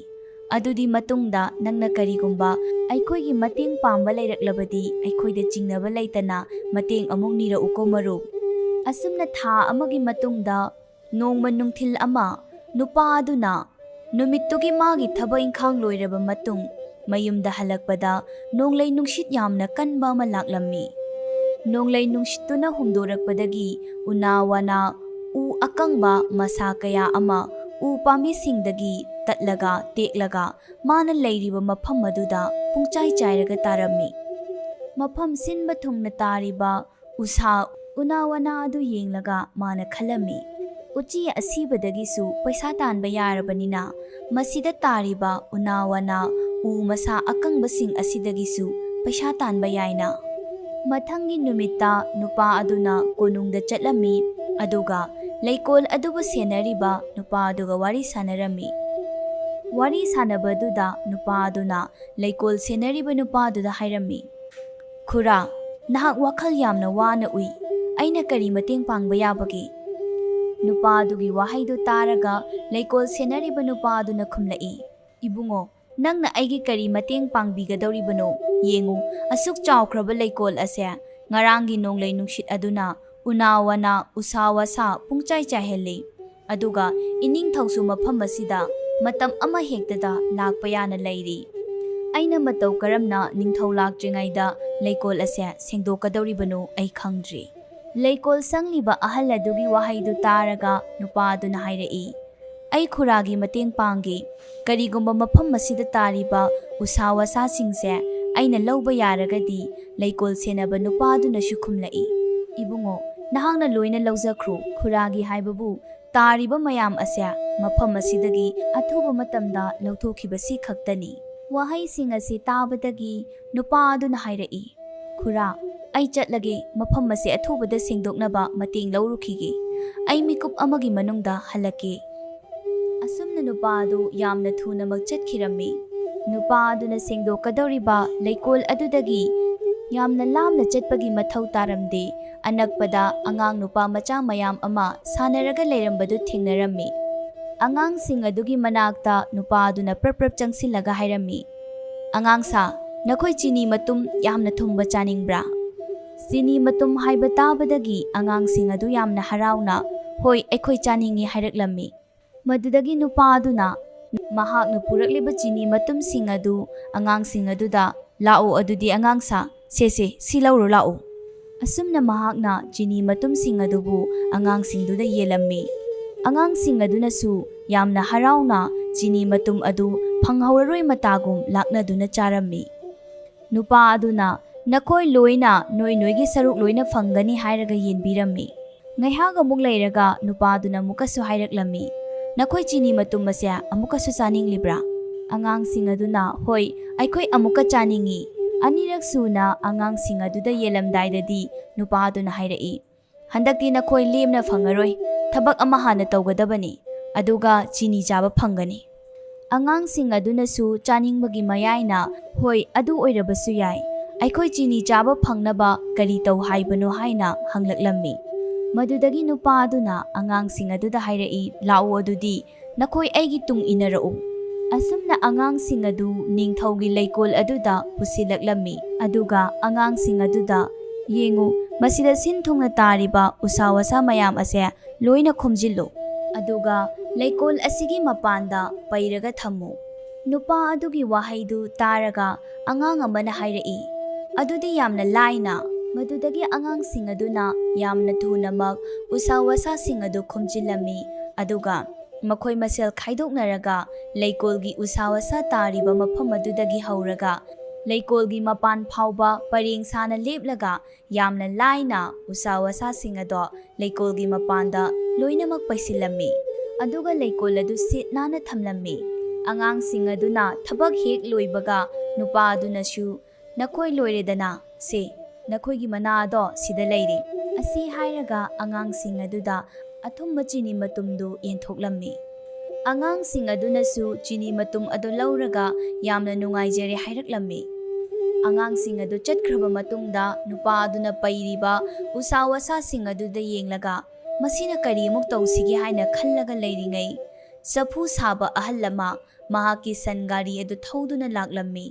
"ꯑꯗꯨꯗꯤ ꯃꯇꯨꯡꯗ ꯅꯪꯅ ꯀꯔꯤꯒꯨꯝꯕ ꯑꯩꯈꯣꯏꯒꯤ ꯃꯇꯦꯡ ꯄꯥꯝꯕ ꯂꯩꯔꯛꯂꯕꯗꯤ, ꯑꯩꯈꯣꯏꯗ ꯆꯤꯡꯅꯕ ꯂꯩꯇꯅ ꯃꯇꯦꯡ ꯑꯃꯨꯛ ꯅꯤꯔꯛꯎꯀꯣ ꯃꯔꯨꯞ"꯫ ꯑꯁꯨꯝꯅ ꯊꯥ ꯑꯃꯒꯤ ꯃꯇꯨꯡꯗ ꯅꯣꯡꯃ ꯅꯨꯡꯊꯤꯜ ꯑꯃ ꯅꯨꯄꯥ ꯑꯗꯨꯅ ꯅꯨꯃꯤꯠꯇꯨꯒꯤ ꯃꯥꯒꯤ ꯊꯕꯛ ꯏꯪꯈꯥꯡ ꯂꯣꯏꯔꯕ ꯃꯇꯨꯡ ꯃꯌꯨꯝꯗ ꯍꯜꯂꯛꯄꯗ ꯅꯣꯡꯂꯩ ꯅꯨꯡꯁꯤꯠ ꯌꯥꯝꯅ ꯀꯟꯕ ꯑꯃ ꯂꯥꯛꯂꯝꯃꯤ꯫ ꯅꯣꯡꯂꯩ ꯅꯨꯡꯁꯤꯠꯇꯨꯅ ꯍꯨꯝꯗꯣꯔꯛꯄꯗꯒꯤ ꯎꯅꯥ ꯋꯥꯅꯥ ꯎ ꯑꯀꯪꯕ ꯃꯁꯥ ꯀꯌꯥ ꯑꯃ ꯎ ꯄꯥꯝꯕꯤꯁꯤꯡꯗꯒꯤ ꯇꯠꯂꯒ ꯇꯦꯛꯂꯒ ꯃꯥꯅ ꯂꯩꯔꯤꯕ ꯃꯐꯝ ꯑꯗꯨꯗ ꯄꯨꯡꯆꯥꯏ ꯆꯥꯏꯔꯒ ꯇꯥꯔꯝꯃꯤ꯫ ꯃꯐꯝ ꯁꯤꯟꯕ ꯊꯨꯡꯅ ꯇꯥꯔꯤꯕ ꯎꯁꯥ ꯎꯅꯥ ꯋꯥꯅꯥ ꯑꯗꯨ ꯌꯦꯡꯂꯒ ꯃꯥꯅ ꯈꯜꯂꯝꯃꯤ, "ꯎꯆꯤ ꯑꯁꯤꯕꯗꯒꯤꯁꯨ ꯄꯩꯁꯥ ꯇꯥꯟꯕ ꯌꯥꯔꯕꯅꯤꯅ, ꯃꯁꯤꯗ ꯇꯥꯔꯤꯕ ꯎꯅꯥ ꯋꯥꯅꯥ ꯎ ꯃꯁꯥ ꯑꯀꯪꯕꯁꯤꯡ ꯑꯁꯤꯗꯒꯤꯁꯨ ꯄꯩꯁꯥ ꯇꯥꯟꯕ ꯌꯥꯏꯅ"꯫ ꯃꯊꯪꯒꯤ ꯅꯨꯃꯤꯠꯇ ꯅꯨꯄꯥ ꯑꯗꯨꯅ ꯀꯣꯅꯨꯡꯗ ꯆꯠꯂꯝꯃꯤ, ꯑꯗꯨꯒ ꯂꯩꯀꯣꯜ ꯑꯗꯨꯕꯨ ꯁꯦꯟꯅꯔꯤꯕ ꯅꯨꯄꯥ ꯑꯗꯨꯒ ꯋꯥꯔꯤ ꯁꯥꯟꯅꯔꯝꯃꯤ꯫ ꯋꯥꯔꯤ ꯁꯥꯟꯅꯕꯗꯨꯗ ꯅꯨꯄꯥ ꯑꯗꯨꯅ ꯂꯩꯀꯣꯜ ꯁꯦꯟꯅꯔꯤꯕ ꯅꯨꯄꯥꯗꯨꯗ ꯍꯥꯏꯔꯝꯃꯤ, "ꯈꯨꯔꯥ, ꯅꯍꯥꯛ ꯋꯥꯈꯜ ꯌꯥꯝꯅ ꯋꯥꯅ ꯎꯏ꯫ ꯑꯩꯅ ꯀꯔꯤ ꯃꯇꯦꯡ ꯄꯥꯡꯕ ꯌꯥꯕꯒꯦ?" ꯅꯨꯄꯥ ꯑꯗꯨꯒꯤ ꯋꯥꯍꯩꯗꯨ ꯇꯥꯔꯒ ꯂꯩꯀꯣꯜ ꯁꯦꯟꯅꯔꯤꯕ ꯅꯨꯄꯥ ꯑꯗꯨꯅ ꯈꯨꯝꯂꯛꯏ, "ꯏꯕꯨꯡꯉꯣ, ꯅꯪꯅ ꯑꯩꯒꯤ ꯀꯔꯤ ꯃꯇꯦꯡ ꯄꯥꯡꯕꯤꯒꯗꯧꯔꯤꯕꯅꯣ? ꯌꯦꯡꯉꯨ, ꯑꯁꯨꯛ ꯆꯥꯎꯈ꯭ꯔꯕ ꯂꯩꯀꯣꯜ ꯑꯁꯦ ꯉꯔꯥꯡꯒꯤ ꯅꯣꯡꯂꯩ ꯅꯨꯡꯁꯤꯠ ꯑꯗꯨꯅ ꯎꯅꯥ ꯋꯥꯅꯥ, ꯎꯁꯥ ꯋꯥꯁꯥ ꯄꯨꯡꯆꯥꯏ ꯆꯥꯏꯍꯜꯂꯤ꯫ ꯑꯗꯨꯒ ꯏꯅꯤꯡꯊꯧꯁꯨ ꯃꯐꯝ ꯑꯁꯤꯗ ꯃꯇꯝ ꯑꯃ ꯍꯦꯛꯇꯗ ꯂꯥꯛꯄ ꯌꯥꯅ ꯂꯩꯔꯤ꯫ ꯑꯩꯅ ꯃꯇꯧ ꯀꯔꯝꯅ ꯅꯤꯡꯊꯧ ꯂꯥꯛꯇ꯭ꯔꯤꯉꯩꯗ ꯂꯩꯀꯣꯜ ꯑꯁꯦ ꯁꯦꯡꯗꯣꯛꯀꯗꯧꯔꯤꯕꯅꯣ ꯑꯩ ꯈꯪꯗ꯭ꯔꯤ"꯫ ꯂꯩꯀꯣꯜ ꯁꯪꯂꯤꯕ ꯑꯍꯜ ꯑꯗꯨꯒꯤ ꯋꯥꯍꯩꯗꯨ ꯇꯥꯔꯒ ꯅꯨꯄꯥ ꯑꯗꯨꯅ ꯍꯥꯏꯔꯛꯏ, "ꯑꯩ ꯈꯨꯔꯥꯒꯤ ꯃꯇꯦꯡ ꯄꯥꯡꯒꯦ꯫ ꯀꯔꯤꯒꯨꯝꯕ ꯃꯐꯝ ꯑꯁꯤꯗ ꯇꯥꯔꯤꯕ ꯎꯁꯥ ꯋꯥꯁꯥꯁꯤꯡꯁꯦ ꯑꯩꯅ ꯂꯧꯕ ꯌꯥꯔꯒꯗꯤ", ꯂꯩꯀꯣꯜ ꯁꯦꯟꯅꯕ ꯅꯨꯄꯥꯗꯨꯅꯁꯨ ꯈꯨꯝꯂꯛꯏ, "ꯏꯕꯨꯡꯉꯣ, ꯅꯍꯥꯛꯅ ꯂꯣꯏꯅ ꯂꯧꯖꯈ꯭ꯔꯣ꯫ ꯈꯨꯔꯥꯒꯤ ꯍꯥꯏꯕꯕꯨ ꯇꯥꯔꯤꯕ ꯃꯌꯥꯝ ꯑꯁꯦ ꯃꯐꯝ ꯑꯁꯤꯗꯒꯤ ꯑꯊꯨꯕ ꯃꯇꯝꯗ ꯂꯧꯊꯣꯛꯈꯤꯕꯁꯤ ꯈꯛꯇꯅꯤ"꯫ ꯋꯥꯍꯩꯁꯤꯡ ꯑꯁꯤ ꯇꯥꯕꯗꯒꯤ ꯅꯨꯄꯥ ꯑꯗꯨꯅ ꯍꯥꯏꯔꯛꯏ, "ꯈꯨꯔꯥ, ꯑꯩ ꯆꯠꯂꯒꯦ, ꯃꯐꯝ ꯑꯁꯤ ꯑꯊꯨꯕꯗ ꯁꯦꯡꯗꯣꯛꯅꯕ ꯃꯇꯦꯡ ꯂꯧꯔꯨꯈꯤꯒꯦ꯫ ꯑꯩ ꯃꯤꯀꯨꯞ ꯑꯃꯒꯤ ꯃꯅꯨꯡꯗ ꯍꯜꯂꯛꯀꯦ"꯫ ꯑꯁꯨꯝꯅ ꯅꯨꯄꯥ ꯑꯗꯨ ꯌꯥꯝꯅ ꯊꯨꯅꯃꯛ ꯆꯠꯈꯤꯔꯝꯃꯤ꯫ ꯅꯨꯄꯥ ꯑꯗꯨꯅ ꯁꯦꯡꯗꯣꯛꯀꯗꯧꯔꯤꯕ ꯂꯩꯀꯣꯜ ꯑꯗꯨꯗꯒꯤ ꯌꯥꯝꯅ ꯂꯥꯞꯅ ꯆꯠꯄꯒꯤ ꯃꯊꯧ ꯇꯥꯔꯝꯗꯦ꯫ ꯑꯅꯛꯄꯗ ꯑꯉꯥꯡ ꯅꯨꯄꯥ ꯃꯆꯥ ꯃꯌꯥꯝ ꯑꯃ ꯁꯥꯟꯅꯔꯒ ꯂꯩꯔꯝꯕꯗꯨ ꯊꯦꯡꯅꯔꯝꯃꯤ꯫ ꯑꯉꯥꯡꯁꯤꯡ ꯑꯗꯨꯒꯤ ꯃꯅꯥꯛꯇ ꯅꯨꯄꯥ ꯑꯗꯨꯅ ꯄ꯭ꯔꯞ ꯄ꯭ꯔꯞ ꯆꯪꯁꯤꯜꯂꯒ ꯍꯥꯏꯔꯝꯃꯤ, "ꯑꯉꯥꯡꯁꯥ, ꯅꯈꯣꯏ ꯆꯤꯅꯤ ꯃꯇꯨꯝ ꯌꯥꯝꯅ ꯊꯨꯝꯕ ꯆꯥꯅꯤꯡꯕ꯭ꯔꯥ?" ꯆꯤꯅꯤ ꯃꯇꯨꯝ ꯍꯥꯏꯕ ꯇꯥꯕꯗꯒꯤ ꯑꯉꯥꯡꯁꯤꯡ ꯑꯗꯨ ꯌꯥꯝꯅ ꯍꯔꯥꯎꯅ, "ꯍꯣꯏ, ꯑꯩꯈꯣꯏ ꯆꯥꯅꯤꯡꯏ" ꯍꯥꯏꯔꯛꯂꯝꯃꯤ꯫ ꯃꯗꯨꯗꯒꯤ ꯅꯨꯄꯥ ꯑꯗꯨꯅ, ꯃꯍꯥꯛꯅ ꯄꯨꯔꯛꯂꯤꯕ ꯆꯤꯅꯤ ꯃꯇꯨꯝꯁꯤꯡ ꯑꯗꯨ ꯑꯉꯥꯡꯁꯤꯡ ꯑꯗꯨꯗ, "ꯂꯥꯛꯑꯣ, ꯑꯗꯨꯗꯤ ꯑꯉꯥꯡ ꯁꯥ, ꯁꯦ, ꯁꯦ, ꯁꯤ ꯂꯧꯔꯣ, ꯂꯥꯛꯑꯣ"꯫ ꯑꯁꯨꯝꯅ ꯃꯍꯥꯛꯅ ꯆꯤꯅꯤ ꯃꯇꯨꯝꯁꯤꯡ ꯑꯗꯨꯕꯨ ꯑꯉꯥꯡꯁꯤꯡꯗꯨꯗ ꯌꯦꯜꯂꯝꯃꯤ꯫ ꯑꯉꯥꯡꯁꯤꯡ ꯑꯗꯨꯅꯁꯨ ꯌꯥꯝꯅ ꯍꯔꯥꯎꯅ ꯆꯤꯅꯤ ꯃꯇꯨꯝ ꯑꯗꯨ ꯐꯪꯍꯧꯔꯔꯣꯏ ꯃꯇꯥꯒꯨꯝ ꯂꯥꯛꯅꯗꯨꯅ ꯆꯥꯔꯝꯃꯤ꯫ ꯅꯨꯄꯥ ꯑꯗꯨꯅ, "ꯅꯈꯣꯏ ꯂꯣꯏꯅ ꯅꯣꯏ ꯅꯣꯏꯒꯤ ꯁꯔꯨꯛ ꯂꯣꯏꯅ ꯐꯪꯒꯅꯤ" ꯍꯥꯏꯔꯒ ꯌꯦꯟꯕꯤꯔꯝꯃꯤ꯫ ꯉꯥꯏꯍꯥꯛ ꯑꯃꯨꯛ ꯂꯩꯔꯒ ꯅꯨꯄꯥ ꯑꯗꯨꯅ ꯑꯃꯨꯛꯀꯁꯨ ꯍꯥꯏꯔꯛꯂꯝꯃꯤ, "ꯅꯈꯣꯏ ꯆꯤꯅꯤ ꯃꯇꯨꯝ ꯑꯁꯦ ꯑꯃꯨꯛꯀꯁꯨ ꯆꯥꯅꯤꯡꯂꯤꯕ꯭ꯔꯥ?" ꯑꯉꯥꯡꯁꯤꯡ ꯑꯗꯨꯅ, "ꯍꯣꯏ, ꯑꯩꯈꯣꯏ ꯑꯃꯨꯛꯀ ꯆꯥꯅꯤꯡꯏ"꯫ ꯑꯅꯤꯔꯛ ꯁꯨꯅ ꯑꯉꯥꯡꯁꯤꯡ ꯑꯗꯨꯗ ꯌꯦꯜꯂꯝꯗꯥꯏꯗꯗꯤ ꯅꯨꯄꯥ ꯑꯗꯨꯅ ꯍꯥꯏꯔꯛꯏ, "ꯍꯟꯗꯛꯇꯤ ꯅꯈꯣꯏ ꯂꯦꯝꯅ ꯐꯪꯉꯔꯣꯏ, ꯊꯕꯛ ꯑꯃ ꯍꯥꯟꯅ ꯇꯧꯒꯗꯕꯅꯤ, ꯑꯗꯨꯒ ꯆꯤꯅꯤ ꯆꯥꯕ ꯐꯪꯒꯅꯤ"꯫ ꯑꯉꯥꯡꯁꯤꯡ ꯑꯗꯨꯅꯁꯨ ꯆꯥꯅꯤꯡꯕꯒꯤ ꯃꯌꯥꯏꯅ, "ꯍꯣꯏ, ꯑꯗꯨ ꯑꯣꯏꯔꯕꯁꯨ ꯌꯥꯏ, ꯑꯩꯈꯣꯏ ꯆꯤꯅꯤ ꯆꯥꯕ ꯐꯪꯅꯕ ꯀꯔꯤ ꯇꯧ ꯍꯥꯏꯕꯅꯣ?" ꯍꯥꯏꯅ ꯍꯪꯂꯛꯂꯝꯃꯤ꯫ ꯃꯗꯨꯗꯒꯤ ꯅꯨꯄꯥ ꯑꯗꯨꯅ ꯑꯉꯥꯡꯁꯤꯡ ꯑꯗꯨꯗ ꯍꯥꯏꯔꯛꯏ, "ꯂꯥꯛꯎ, ꯑꯗꯨꯗꯤ ꯅꯈꯣꯏ ꯑꯩꯒꯤ ꯇꯨꯡ ꯏꯟꯅꯔꯛꯎ"꯫ ꯑꯁꯨꯝꯅ ꯑꯉꯥꯡꯁꯤꯡ ꯑꯗꯨ ꯅꯤꯡꯊꯧꯒꯤ ꯂꯩꯀꯣꯜ ꯑꯗꯨꯗ ꯄꯨꯁꯤꯜꯂꯛꯂꯝꯃꯤ꯫ ꯑꯗꯨꯒ ꯑꯉꯥꯡꯁꯤꯡ ꯑꯗꯨꯗ, "ꯌꯦꯡꯉꯨ, ꯃꯁꯤꯗ ꯁꯤꯟ ꯊꯨꯡꯅ ꯇꯥꯔꯤꯕ ꯎꯁꯥ ꯋꯥꯁꯥ ꯃꯌꯥꯝ ꯑꯁꯦ ꯂꯣꯏꯅ ꯈꯣꯝꯖꯤꯜꯂꯨ꯫ ꯑꯗꯨꯒ ꯂꯩꯀꯣꯜ ꯑꯁꯤꯒꯤ ꯃꯄꯥꯟꯗ ꯄꯩꯔꯒ ꯊꯝꯃꯨ"꯫ ꯅꯨꯄꯥ ꯑꯗꯨꯒꯤ ꯋꯥꯍꯩꯗꯨ ꯇꯥꯔꯒ ꯑꯉꯥꯡ ꯑꯃꯅ ꯍꯥꯏꯔꯛꯏ, "ꯑꯗꯨꯗꯤ ꯌꯥꯝꯅ ꯂꯥꯏꯅ"꯫ ꯃꯗꯨꯗꯒꯤ ꯑꯉꯥꯡꯁꯤꯡ ꯑꯗꯨꯅ ꯌꯥꯝꯅ ꯊꯨꯅꯃꯛ ꯎꯁꯥ ꯋꯥꯁꯥꯁꯤꯡ ꯑꯗꯨ ꯈꯣꯝꯖꯤꯜꯂꯝꯃꯤ, ꯑꯗꯨꯒ ꯃꯈꯣꯏ ꯃꯁꯦꯜ ꯈꯥꯏꯗꯣꯛꯅꯔꯒ ꯂꯩꯀꯣꯜꯒꯤ ꯎꯁꯥ ꯋꯥꯁꯥ ꯇꯥꯔꯤꯕ ꯃꯐꯝ ꯑꯗꯨꯗꯒꯤ ꯍꯧꯔꯒ ꯂꯩꯀꯣꯜꯒꯤ ꯃꯄꯥꯟ ꯐꯥꯎꯕ ꯄꯔꯦꯡ ꯁꯥꯅ ꯂꯦꯞꯂꯒ ꯌꯥꯝꯅ ꯂꯥꯏꯅ ꯎꯁꯥ ꯋꯥꯁꯥꯁꯤꯡ ꯑꯗꯣ ꯂꯩꯀꯣꯜꯒꯤ ꯃꯄꯥꯟꯗ ꯂꯣꯏꯅꯃꯛ ꯄꯩꯁꯤꯜꯂꯝꯃꯤ꯫ ꯑꯗꯨꯒ ꯂꯩꯀꯣꯜ ꯑꯗꯨ ꯁꯤꯠ ꯅꯥꯟꯅ ꯊꯝꯂꯝꯃꯤ꯫ ꯑꯉꯥꯡꯁꯤꯡ ꯑꯗꯨꯅ ꯊꯕꯛ ꯍꯦꯛ ꯂꯣꯏꯕꯒ ꯅꯨꯄꯥ ꯑꯗꯨꯅꯁꯨ, "ꯅꯈꯣꯏ ꯂꯣꯏꯔꯦꯗꯅ, ꯁꯦ, ꯅꯈꯣꯏꯒꯤ ꯃꯅꯥ ꯑꯗꯣ ꯁꯤꯗ ꯂꯩꯔꯦ" ꯑꯁꯤ ꯍꯥꯏꯔꯒ ꯑꯉꯥꯡꯁꯤꯡ ꯑꯗꯨꯗ ꯑꯊꯨꯝꯕ ꯆꯤꯅꯤ ꯃꯇꯨꯝꯗꯨ ꯌꯦꯟꯊꯣꯛꯂꯝꯃꯤ꯫ ꯑꯉꯥꯡꯁꯤꯡ ꯑꯗꯨꯅꯁꯨ ꯆꯤꯅꯤ ꯃꯇꯨꯝ ꯑꯗꯨ ꯂꯧꯔꯒ ꯌꯥꯝꯅ ꯅꯨꯡꯉꯥꯏꯖꯔꯦ ꯍꯥꯏꯔꯛꯂꯝꯃꯤ꯫ ꯑꯉꯥꯡꯁꯤꯡ ꯑꯗꯨ ꯆꯠꯈ꯭ꯔꯕ ꯃꯇꯨꯡꯗ ꯅꯨꯄꯥ ꯑꯗꯨꯅ ꯄꯩꯔꯤꯕ ꯎꯁꯥ ꯋꯥꯁꯥꯁꯤꯡ ꯑꯗꯨꯗ ꯌꯦꯡꯂꯒ, "ꯃꯁꯤꯅ ꯀꯔꯤ ꯑꯃꯨꯛ ꯇꯧꯁꯤꯒꯦ?" ꯍꯥꯏꯅ ꯈꯜꯂꯒ ꯂꯩꯔꯤꯉꯩ, ꯆꯐꯨ ꯁꯥꯕ ꯑꯍꯜ ꯑꯃ ꯃꯍꯥꯛꯀꯤ ꯁꯟ ꯒꯥꯔꯤ ꯑꯗꯨ ꯊꯧꯗꯨꯅ ꯂꯥꯛꯂꯝꯃꯤ꯫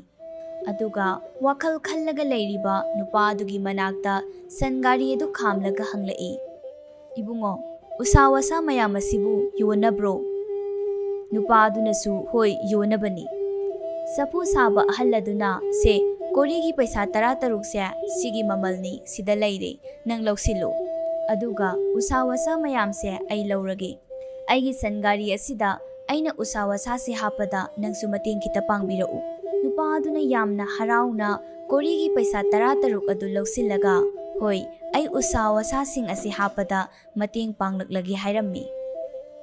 ꯑꯗꯨꯒ ꯋꯥꯈꯜ ꯈꯜꯂꯒ ꯂꯩꯔꯤꯕ ꯅꯨꯄꯥ ꯑꯗꯨꯒꯤ ꯃꯅꯥꯛꯇ ꯁꯟ ꯒꯥꯔꯤ ꯑꯗꯨ ꯈꯥꯝꯂꯒ ꯍꯪꯂꯛꯏ, "ꯏꯕꯨꯡꯉꯣ, ꯎꯁꯥ ꯋꯥꯁꯥ ꯃꯌꯥꯝ ꯑꯁꯤꯕꯨ ꯌꯣꯟꯅꯕ꯭ꯔꯣ?" ꯅꯨꯄꯥ ꯑꯗꯨꯅꯁꯨ, "ꯍꯣꯏ, ꯌꯣꯟꯅꯕꯅꯤ"꯫ ꯆꯐꯨ ꯁꯥꯕ ꯑꯍꯜ ꯑꯗꯨꯅ, "ꯁꯦ, ꯀꯣꯔꯤꯒꯤ ꯄꯩꯁꯥ ꯇꯔꯥ ꯇꯔꯨꯛꯁꯦ ꯁꯤꯒꯤ ꯃꯃꯜꯅꯤ, ꯁꯤꯗ ꯂꯩꯔꯦ, ꯅꯪ ꯂꯧꯁꯤꯜꯂꯨ꯫ ꯑꯗꯨꯒ ꯎꯁꯥ ꯋꯥꯁꯥ ꯃꯌꯥꯝꯁꯦ ꯑꯩ ꯂꯧꯔꯒꯦ꯫ ꯑꯩꯒꯤ ꯁꯟ ꯒꯥꯔꯤ ꯑꯁꯤꯗ ꯑꯩꯅ ꯎꯁꯥ ꯋꯥꯁꯥꯁꯦ ꯍꯥꯞꯄꯗ ꯅꯪꯁꯨ ꯃꯇꯦꯡ ꯈꯤꯇ ꯄꯥꯡꯕꯤꯔꯛꯎ"꯫ ꯅꯨꯄꯥ ꯑꯗꯨꯅ ꯌꯥꯝꯅ ꯍꯔꯥꯎꯅ ꯀꯣꯔꯤꯒꯤ ꯄꯩꯁꯥ ꯇꯔꯥ ꯇꯔꯨꯛ ꯑꯗꯨ ꯂꯧꯁꯤꯜꯂꯒ, "ꯍꯣꯏ, ꯑꯩ ꯎꯁꯥ ꯋꯥꯁꯥꯁꯤꯡ ꯑꯁꯤ ꯍꯥꯞꯄꯗ ꯃꯇꯦꯡ ꯄꯥꯡꯂꯛꯂꯒꯦ" ꯍꯥꯏꯔꯝꯃꯤ꯫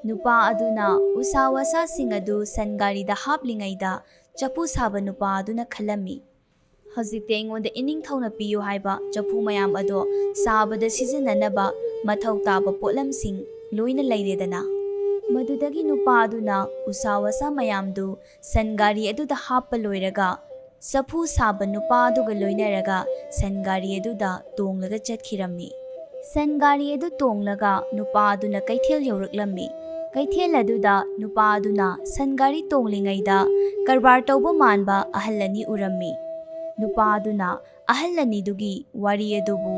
ꯅꯨꯄꯥ ꯑꯗꯨꯅ ꯎꯁꯥ ꯋꯥꯁꯥꯁꯤꯡ ꯑꯗꯨ ꯁꯟ ꯒꯥꯔꯤꯗ ꯍꯥꯞꯂꯤꯉꯩꯗ, ꯆꯐꯨ ꯁꯥꯕ ꯅꯨꯄꯥ ꯑꯗꯨꯅ ꯈꯜꯂꯝꯃꯤ, "ꯍꯧꯖꯤꯛꯇꯤ ꯑꯩꯉꯣꯟꯗ ꯏꯅꯤꯡꯊꯧꯅ ꯄꯤꯌꯨ ꯍꯥꯏꯕ ꯆꯐꯨ ꯃꯌꯥꯝ ꯑꯗꯣ ꯁꯥꯕꯗ ꯁꯤꯖꯤꯟꯅꯅꯕ ꯃꯊꯧ ꯇꯥꯕ ꯄꯣꯠꯂꯝꯁꯤꯡ ꯂꯣꯏꯅ ꯂꯩꯔꯦꯗꯅ"꯫ ꯃꯗꯨꯗꯒꯤ ꯅꯨꯄꯥ ꯑꯗꯨꯅ ꯎꯁꯥ ꯋꯥꯁꯥ ꯃꯌꯥꯝꯗꯨ ꯁꯟ ꯒꯥꯔꯤ ꯑꯗꯨꯗ ꯍꯥꯞꯄ ꯂꯣꯏꯔꯒ, ꯆꯐꯨ ꯁꯥꯕ ꯅꯨꯄꯥ ꯑꯗꯨꯒ ꯂꯣꯏꯅꯔꯒ ꯁꯟ ꯒꯥꯔꯤ ꯑꯗꯨꯗ ꯇꯣꯡꯂꯒ ꯆꯠꯈꯤꯔꯝꯃꯤ꯫ ꯁꯟ ꯒꯥꯔꯤ ꯑꯗꯨ ꯇꯣꯡꯂꯒ ꯅꯨꯄꯥ ꯑꯗꯨꯅ ꯀꯩꯊꯦꯜ ꯌꯧꯔꯛꯂꯝꯃꯤ꯫ ꯀꯩꯊꯦꯜ ꯑꯗꯨꯗ ꯅꯨꯄꯥ ꯑꯗꯨꯅ ꯁꯟ ꯒꯥꯔꯤ ꯇꯣꯡꯂꯤꯉꯩꯗ ꯀꯔꯕꯥꯔ ꯇꯧꯕ ꯃꯥꯟꯕ ꯑꯍꯜ ꯑꯅꯤ ꯎꯔꯝꯃꯤ꯫ ꯅꯨꯄꯥ ꯑꯗꯨꯅ ꯑꯍꯜ ꯑꯅꯤꯗꯨꯒꯤ ꯋꯥꯔꯤ ꯑꯗꯨꯕꯨ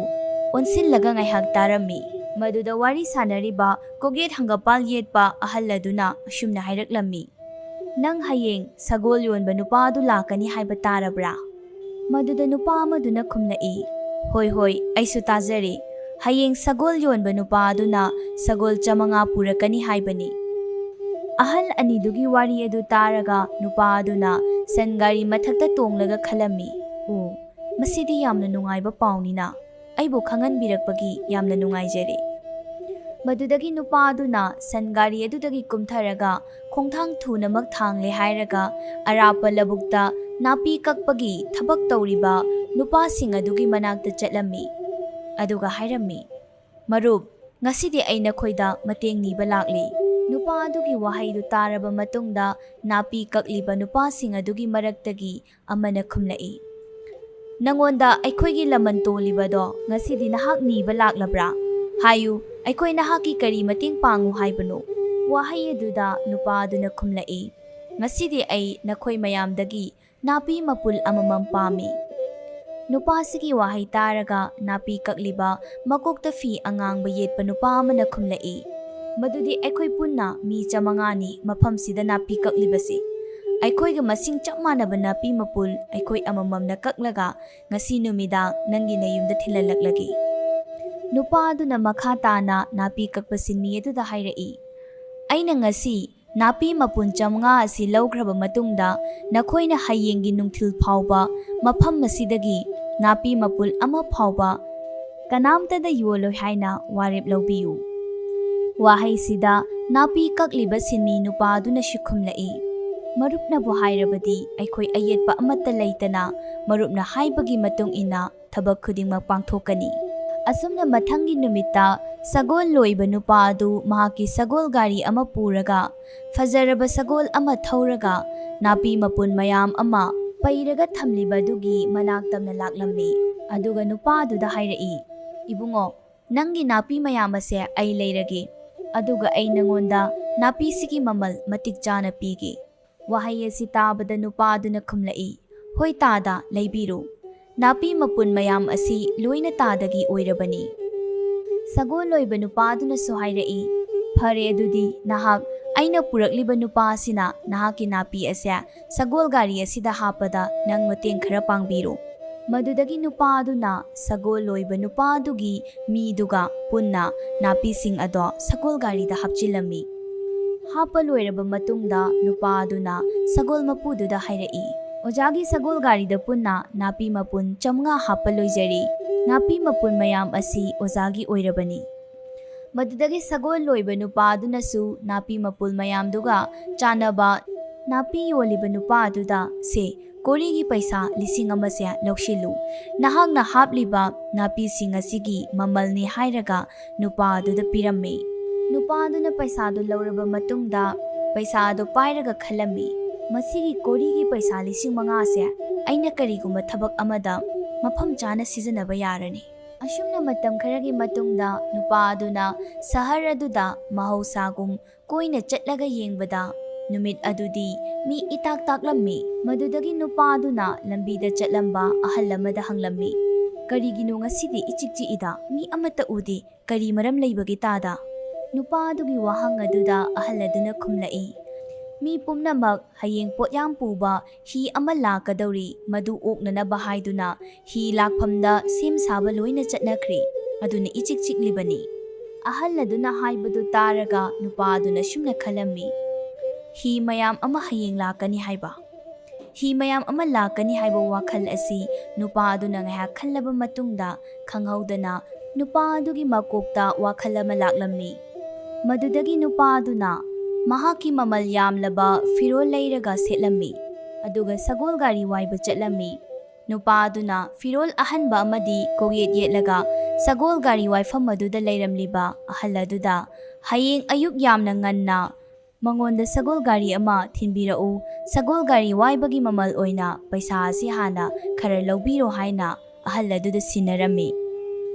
ꯑꯣꯟꯁꯤꯜꯂꯒ ꯉꯥꯏꯍꯥꯛ ꯇꯥꯔꯝꯃꯤ꯫ ꯃꯗꯨꯗ ꯋꯥꯔꯤ ꯁꯥꯟꯅꯔꯤꯕ ꯀꯣꯛꯌꯦꯠ ꯍꯪꯒꯄꯥꯜ ꯌꯦꯠꯄ ꯑꯍꯜ ꯑꯗꯨꯅ ꯑꯁꯨꯝꯅ ꯍꯥꯏꯔꯛꯂꯝꯃꯤ, "ꯅꯪ ꯍꯌꯦꯡ ꯁꯒꯣꯜ ꯌꯣꯟꯕ ꯅꯨꯄꯥ ꯑꯗꯨ ꯂꯥꯛꯀꯅꯤ ꯍꯥꯏꯕ ꯇꯥꯔꯕ꯭ꯔꯥ?" ꯃꯗꯨꯗ ꯅꯨꯄꯥ ꯑꯃꯗꯨꯅ ꯈꯨꯝꯂꯛꯏ, "ꯍꯣꯏ, ꯍꯣꯏ, ꯑꯩꯁꯨ ꯇꯥꯖꯔꯦ꯫ ꯍꯌꯦꯡ ꯁꯒꯣꯜ ꯌꯣꯟꯕ ꯅꯨꯄꯥ ꯑꯗꯨꯅ ꯁꯒꯣꯜ ꯆꯥꯃꯉꯥ ꯄꯨꯔꯛꯀꯅꯤ ꯍꯥꯏꯕꯅꯤ"꯫ ꯑꯍꯜ ꯑꯅꯤꯗꯨꯒꯤ ꯋꯥꯔꯤ ꯑꯗꯨ ꯇꯥꯔꯒ ꯅꯨꯄꯥ ꯑꯗꯨꯅ ꯁꯟ ꯒꯥꯔꯤ ꯃꯊꯛꯇ ꯇꯣꯡꯂꯒ ꯈꯜꯂꯝꯃꯤ, "ꯑꯣ, ꯃꯁꯤꯗꯤ ꯌꯥꯝꯅ ꯅꯨꯡꯉꯥꯏꯕ ꯄꯥꯎꯅꯤꯅ꯫ ꯑꯩꯕꯨ ꯈꯪꯍꯟꯕꯤꯔꯛꯄꯒꯤ ꯌꯥꯝꯅ ꯅꯨꯡꯉꯥꯏꯖꯔꯦ"꯫ ꯃꯗꯨꯗꯒꯤ ꯅꯨꯄꯥ ꯑꯗꯨꯅ ꯁꯟ ꯒꯥꯔꯤ ꯑꯗꯨꯗꯒꯤ ꯀꯨꯝꯊꯔꯒ ꯈꯣꯡꯊꯥꯡ ꯊꯨꯅꯃꯛ ꯊꯥꯡꯂꯦ ꯍꯥꯏꯔꯒ ꯑꯔꯥꯞꯄ ꯂꯧꯕꯨꯛꯇ ꯅꯥꯄꯤ ꯀꯛꯄꯒꯤ ꯊꯕꯛ ꯇꯧꯔꯤꯕ ꯅꯨꯄꯥꯁꯤꯡ ꯑꯗꯨꯒꯤ ꯃꯅꯥꯛꯇ ꯆꯠꯂꯝꯃꯤ꯫ ꯑꯗꯨꯒ ꯍꯥꯏꯔꯝꯃꯤ, "ꯃꯔꯨꯞ, ꯉꯁꯤꯗꯤ ꯑꯩ ꯅꯈꯣꯏꯗ ꯃꯇꯦꯡ ꯅꯤꯕ ꯂꯥꯛꯂꯤ"꯫ ꯅꯨꯄꯥ ꯑꯗꯨꯒꯤ ꯋꯥꯍꯩꯗꯨ ꯇꯥꯔꯕ ꯃꯇꯨꯡꯗ ꯅꯥꯄꯤ ꯀꯛꯂꯤꯕ ꯅꯨꯄꯥꯁꯤꯡ ꯑꯗꯨꯒꯤ ꯃꯔꯛꯇꯒꯤ ꯑꯃꯅ ꯈꯨꯝꯂꯛꯏ, "ꯅꯉꯣꯟꯗ ꯑꯩꯈꯣꯏꯒꯤ ꯂꯃꯟ ꯇꯣꯜꯂꯤꯕꯗꯣ ꯉꯁꯤꯗꯤ ꯅꯍꯥꯛ ꯅꯤꯕ ꯂꯥꯛꯂꯕ꯭ꯔꯥ? ꯍꯥꯏꯌꯨ, ꯑꯩꯈꯣꯏ ꯅꯍꯥꯛꯀꯤ ꯀꯔꯤ ꯃꯇꯦꯡ ꯄꯥꯡꯉꯨ ꯍꯥꯏꯕꯅꯣ?" ꯋꯥꯍꯩ ꯑꯗꯨꯗ ꯅꯨꯄꯥ ꯑꯗꯨꯅ ꯈꯨꯝꯂꯛꯏ, "ꯉꯁꯤꯗꯤ ꯑꯩ ꯅꯈꯣꯏ ꯃꯌꯥꯝꯗꯒꯤ ꯅꯥꯄꯤ ꯃꯄꯨꯜ ꯑꯃꯃꯝ ꯄꯥꯝꯃꯤ"꯫ ꯅꯨꯄꯥꯁꯤꯒꯤ ꯋꯥꯍꯩ ꯇꯥꯔꯒ ꯅꯥꯄꯤ ꯀꯛꯂꯤꯕ ꯃꯀꯣꯛꯇ ꯐꯤ ꯑꯉꯥꯡꯕ ꯌꯦꯠꯄ ꯅꯨꯄꯥ ꯑꯃꯅ ꯈꯨꯝꯂꯛꯏ, "ꯃꯗꯨꯗꯤ ꯑꯩꯈꯣꯏ ꯄꯨꯟꯅ ꯃꯤ ꯆꯥꯃꯉꯥꯅꯤ ꯃꯐꯝꯁꯤꯗ ꯅꯥꯄꯤ ꯀꯛꯂꯤꯕꯁꯤ꯫ ꯑꯩꯈꯣꯏꯒ ꯃꯁꯤꯡ ꯆꯞ ꯃꯥꯟꯅꯕ ꯅꯥꯄꯤ ꯃꯄꯨꯜ ꯑꯩꯈꯣꯏ ꯑꯃꯃꯝꯅ ꯀꯛꯂꯒ ꯉꯁꯤ ꯅꯨꯃꯤꯗꯥꯡ ꯅꯪꯒꯤ ꯅꯌꯨꯝꯗ ꯊꯤꯜꯍꯜꯂꯛꯂꯒꯦ"꯫ ꯅꯨꯄꯥ ꯑꯗꯨꯅ ꯃꯈꯥ ꯇꯥꯅ ꯅꯥꯄꯤ ꯀꯛꯄ ꯁꯤꯟꯃꯤ ꯑꯗꯨꯗ ꯍꯥꯏꯔꯛꯏ, "ꯑꯩꯅ ꯉꯁꯤ ꯅꯥꯄꯤ ꯃꯄꯨꯟ ꯆꯥꯃꯉꯥ ꯑꯁꯤ ꯂꯧꯈ꯭ꯔꯕ ꯃꯇꯨꯡꯗ ꯅꯈꯣꯏꯅ ꯍꯌꯦꯡꯒꯤ ꯅꯨꯡꯊꯤꯜ ꯐꯥꯎꯕ ꯃꯐꯝ ꯑꯁꯤꯗꯒꯤ ꯅꯥꯄꯤ ꯃꯄꯨꯜ ꯑꯃ ꯐꯥꯎꯕ ꯀꯅꯥꯝꯇꯗ ꯌꯣꯜꯂꯣꯏ ꯍꯥꯏꯅ ꯋꯥꯔꯦꯞ ꯂꯧꯕꯤꯌꯨ"꯫ ꯋꯥꯍꯩꯁꯤꯗ ꯅꯥꯄꯤ ꯀꯛꯂꯤꯕ ꯁꯤꯟꯃꯤ ꯅꯨꯄꯥ ꯑꯗꯨꯅ ꯁꯤꯈꯨꯝꯂꯛꯏ, "ꯃꯔꯨꯞꯅꯕꯨ ꯍꯥꯏꯔꯕꯗꯤ ꯑꯩꯈꯣꯏ ꯑꯌꯦꯠꯄ ꯑꯃꯠꯇ ꯂꯩꯇꯅ ꯃꯔꯨꯞꯅ ꯍꯥꯏꯕꯒꯤ ꯃꯇꯨꯡ ꯏꯟꯅ ꯊꯕꯛ ꯈꯨꯗꯤꯡꯃꯛ ꯄꯥꯡꯊꯣꯛꯀꯅꯤ"꯫ ꯑꯁꯨꯝꯅ ꯃꯊꯪꯒꯤ ꯅꯨꯃꯤꯠꯇ ꯁꯒꯣꯜ ꯂꯣꯏꯕ ꯅꯨꯄꯥ ꯑꯗꯨ ꯃꯍꯥꯛꯀꯤ ꯁꯒꯣꯜ ꯒꯥꯔꯤ ꯑꯃ ꯄꯨꯔꯒ, ꯐꯖꯔꯕ ꯁꯒꯣꯜ ꯑꯃ ꯊꯧꯔꯒ ꯅꯥꯄꯤ ꯃꯄꯨꯟ ꯃꯌꯥꯝ ꯑꯃ ꯄꯩꯔꯒ ꯊꯝꯂꯤꯕ ꯑꯗꯨꯒꯤ ꯃꯅꯥꯛ ꯇꯝꯅ ꯂꯥꯛꯂꯝꯃꯤ꯫ ꯑꯗꯨꯒ ꯅꯨꯄꯥ ꯑꯗꯨꯗ ꯍꯥꯏꯔꯛꯏ, "ꯏꯕꯨꯡꯉꯣ, ꯅꯪꯒꯤ ꯅꯥꯄꯤ ꯃꯌꯥꯝ ꯑꯁꯦ ꯑꯩ ꯂꯩꯔꯒꯦ, ꯑꯗꯨꯒ ꯑꯩ ꯅꯉꯣꯟꯗ ꯅꯥꯄꯤꯁꯤꯒꯤ ꯃꯃꯜ ꯃꯇꯤꯛ ꯆꯥꯅ ꯄꯤꯒꯦ"꯫ ꯋꯥꯍꯩ ꯑꯁꯤ ꯇꯥꯕꯗ ꯅꯨꯄꯥ ꯑꯗꯨꯅ ꯈꯨꯝꯂꯛꯏ, "ꯍꯣꯏ ꯇꯥꯗ, ꯂꯩꯕꯤꯔꯨ꯫ ꯅꯥꯄꯤ ꯃꯄꯨꯟ ꯃꯌꯥꯝ ꯑꯁꯤ ꯂꯣꯏꯅ ꯇꯥꯗꯒꯤ ꯑꯣꯏꯔꯕꯅꯤ"꯫ ꯁꯒꯣꯜ ꯂꯣꯏꯕ ꯅꯨꯄꯥ ꯑꯗꯨꯅꯁꯨ ꯍꯥꯏꯔꯛꯏ, "ꯐꯔꯦ, ꯑꯗꯨꯗꯤ ꯅꯍꯥꯛ ꯑꯩꯅ ꯄꯨꯔꯛꯂꯤꯕ ꯅꯨꯄꯥ ꯑꯁꯤꯅ ꯅꯍꯥꯛꯀꯤ ꯅꯥꯄꯤ ꯑꯁꯦ ꯁꯒꯣꯜ ꯒꯥꯔꯤ ꯑꯁꯤꯗ ꯍꯥꯞꯄꯗ ꯅꯪ ꯃꯇꯦꯡ ꯈꯔ ꯄꯥꯡꯕꯤꯔꯣ"꯫ ꯃꯗꯨꯗꯒꯤ ꯅꯨꯄꯥ ꯑꯗꯨꯅ ꯁꯒꯣꯜ ꯂꯣꯏꯕ ꯅꯨꯄꯥ ꯑꯗꯨꯒꯤ ꯃꯤꯗꯨꯒ ꯄꯨꯟꯅ ꯅꯥꯄꯤꯁꯤꯡ ꯑꯗꯣ ꯁꯒꯣꯜ ꯒꯥꯔꯤꯗ ꯍꯥꯞꯆꯤꯜꯂꯝꯃꯤ꯫ ꯍꯥꯞꯄ ꯂꯣꯏꯔꯕ ꯃꯇꯨꯡꯗ ꯅꯨꯄꯥ ꯑꯗꯨꯅ ꯁꯒꯣꯜ ꯃꯄꯨꯗꯨꯗ ꯍꯥꯏꯔꯛꯏ, "ꯑꯣꯖꯥꯒꯤ ꯁꯒꯣꯜ ꯒꯥꯔꯤꯗ ꯄꯨꯟꯅ ꯅꯥꯄꯤ ꯃꯄꯨꯟ ꯆꯥꯃꯉꯥ ꯍꯥꯞꯄ ꯂꯣꯏꯖꯔꯦ꯫ ꯅꯥꯄꯤ ꯃꯄꯨꯟ ꯃꯌꯥꯝ ꯑꯁꯤ ꯑꯣꯖꯥꯒꯤ ꯑꯣꯏꯔꯕꯅꯤ"꯫ ꯃꯗꯨꯗꯒꯤ ꯁꯒꯣꯜ ꯂꯣꯏꯕ ꯅꯨꯄꯥ ꯑꯗꯨꯅꯁꯨ ꯅꯥꯄꯤ ꯃꯄꯨꯜ ꯃꯌꯥꯝꯗꯨꯒ ꯆꯥꯟꯅꯕ ꯅꯥꯄꯤ ꯌꯣꯜꯂꯤꯕ ꯅꯨꯄꯥ ꯑꯗꯨꯗ, "ꯁꯦ, ꯀꯣꯔꯤꯒꯤ ꯄꯩꯁꯥ ꯂꯤꯁꯤꯡ ꯑꯃꯁꯦ ꯂꯧꯁꯤꯜꯂꯨ꯫ ꯅꯍꯥꯛꯅ ꯍꯥꯞꯂꯤꯕ ꯅꯥꯄꯤꯁꯤꯡ ꯑꯁꯤꯒꯤ ꯃꯃꯜꯅꯤ" ꯍꯥꯏꯔꯒ ꯅꯨꯄꯥ ꯑꯗꯨꯗ ꯄꯤꯔꯝꯃꯤ꯫ ꯅꯨꯄꯥ ꯑꯗꯨꯅ ꯄꯩꯁꯥꯗꯨ ꯂꯧꯔꯕ ꯃꯇꯨꯡꯗ ꯄꯩꯁꯥ ꯑꯗꯨ ꯄꯥꯏꯔꯒ ꯈꯜꯂꯝꯃꯤ, "ꯃꯁꯤꯒꯤ ꯀꯣꯔꯤꯒꯤ ꯄꯩꯁꯥ ꯂꯤꯁꯤꯡ ꯃꯉꯥꯁꯦ ꯑꯩꯅ ꯀꯔꯤꯒꯨꯝꯕ ꯊꯕꯛ ꯑꯃꯗ ꯃꯐꯝ ꯆꯥꯅ ꯁꯤꯖꯤꯟꯅꯕ ꯌꯥꯔꯅꯤ"꯫ ꯑꯁꯨꯝꯅ ꯃꯇꯝ ꯈꯔꯒꯤ ꯃꯇꯨꯡꯗ ꯅꯨꯄꯥ ꯑꯗꯨꯅ ꯁꯍꯔ ꯑꯗꯨꯗ ꯃꯍꯧꯁꯥꯒꯨꯝ ꯀꯣꯏꯅ ꯆꯠꯂꯒ ꯌꯦꯡꯕꯗ, ꯅꯨꯃꯤꯠ ꯑꯗꯨꯗꯤ ꯃꯤ ꯏꯇꯥꯛ ꯇꯥꯛꯂꯝꯃꯤ꯫ ꯃꯗꯨꯗꯒꯤ ꯅꯨꯄꯥ ꯑꯗꯨꯅ ꯂꯝꯕꯤꯗ ꯆꯠꯂꯝꯕ ꯑꯍꯜ ꯑꯃꯗ ꯍꯪꯂꯝꯃꯤ, "ꯀꯔꯤꯒꯤꯅꯣ ꯉꯁꯤꯗꯤ ꯏꯆꯤꯛ ꯆꯤꯛꯏꯗ? ꯃꯤ ꯑꯃꯠꯇ ꯎꯗꯦ꯫ ꯀꯔꯤ ꯃꯔꯝ ꯂꯩꯕꯒꯦ ꯇꯥꯗ?" ꯅꯨꯄꯥ ꯑꯗꯨꯒꯤ ꯋꯥꯍꯪ ꯑꯗꯨꯗ ꯑꯍꯜ ꯑꯗꯨꯅ ꯈꯨꯝꯂꯛꯏ, "ꯃꯤ ꯄꯨꯝꯅꯃꯛ ꯍꯌꯦꯡ ꯄꯣꯠꯌꯥꯝ ꯄꯨꯕ ꯍꯤ ꯑꯃ ꯂꯥꯛꯀꯗꯧꯔꯤ, ꯃꯗꯨ ꯑꯣꯛꯅꯅꯕ ꯍꯥꯏꯗꯨꯅ ꯍꯤ ꯂꯥꯛꯐꯝꯗ ꯁꯦꯝ ꯁꯥꯕ ꯂꯣꯏꯅ ꯆꯠꯅꯈ꯭ꯔꯦ꯫ ꯑꯗꯨꯅ ꯏꯆꯤꯛ ꯆꯤꯛꯂꯤꯕꯅꯤ꯫" ꯑꯍꯜ ꯑꯗꯨꯅ ꯍꯥꯏꯕꯗꯨ ꯇꯥꯔꯒ ꯅꯨꯄꯥ ꯑꯗꯨꯅ ꯁꯨꯝꯅ ꯈꯜꯂꯝꯃꯤ, "ꯍꯤ ꯃꯌꯥꯝ ꯑꯃ ꯍꯌꯦꯡ ꯂꯥꯛꯀꯅꯤ ꯍꯥꯏꯕ?" ꯍꯤ ꯃꯌꯥꯝ ꯑꯃ ꯂꯥꯛꯀꯅꯤ ꯍꯥꯏꯕ ꯋꯥꯈꯜ ꯑꯁꯤ ꯅꯨꯄꯥ ꯑꯗꯨꯅ ꯉꯥꯏꯍꯥꯛ ꯈꯜꯂꯕ ꯃꯇꯨꯡꯗ, ꯈꯪꯍꯧꯗꯅ ꯅꯨꯄꯥ ꯑꯗꯨꯒꯤ ꯃꯀꯣꯛꯇ ꯋꯥꯈꯜ ꯑꯃ ꯂꯥꯛꯂꯝꯃꯤ꯫ ꯃꯗꯨꯗꯒꯤ ꯅꯨꯄꯥ ꯑꯗꯨꯅ ꯃꯍꯥꯛꯀꯤ ꯃꯃꯜ ꯌꯥꯝꯂꯕ ꯐꯤꯔꯣꯜ ꯂꯩꯔꯒ ꯁꯦꯠꯂꯝꯃꯤ, ꯑꯗꯨꯒ ꯁꯒꯣꯜ ꯒꯥꯔꯤ ꯋꯥꯏꯕ ꯆꯠꯂꯝꯃꯤ꯫ ꯅꯨꯄꯥ ꯑꯗꯨꯅ ꯐꯤꯔꯣꯜ ꯑꯍꯟꯕ ꯑꯃꯗꯤ ꯀꯣꯛꯌꯦꯠ ꯌꯦꯠꯂꯒ ꯁꯒꯣꯜ ꯒꯥꯔꯤ ꯋꯥꯏꯐꯝ ꯑꯗꯨꯗ ꯂꯩꯔꯝꯂꯤꯕ ꯑꯍꯜ ꯑꯗꯨꯗ, "ꯍꯌꯦꯡ ꯑꯌꯨꯛ ꯌꯥꯝꯅ ꯉꯟꯅ ꯃꯉꯣꯟꯗ ꯁꯒꯣꯜ ꯒꯥꯔꯤ ꯑꯃ ꯊꯤꯟꯕꯤꯔꯛꯎ, ꯁꯒꯣꯜ ꯒꯥꯔꯤ ꯋꯥꯏꯕꯒꯤ ꯃꯃꯜ ꯑꯣꯏꯅ ꯄꯩꯁꯥ ꯑꯁꯤ ꯍꯥꯟꯅ ꯈꯔ ꯂꯧꯕꯤꯔꯣ" ꯍꯥꯏꯅ ꯑꯍꯜ ꯑꯗꯨꯗ ꯁꯤꯟꯅꯔꯝꯃꯤ꯫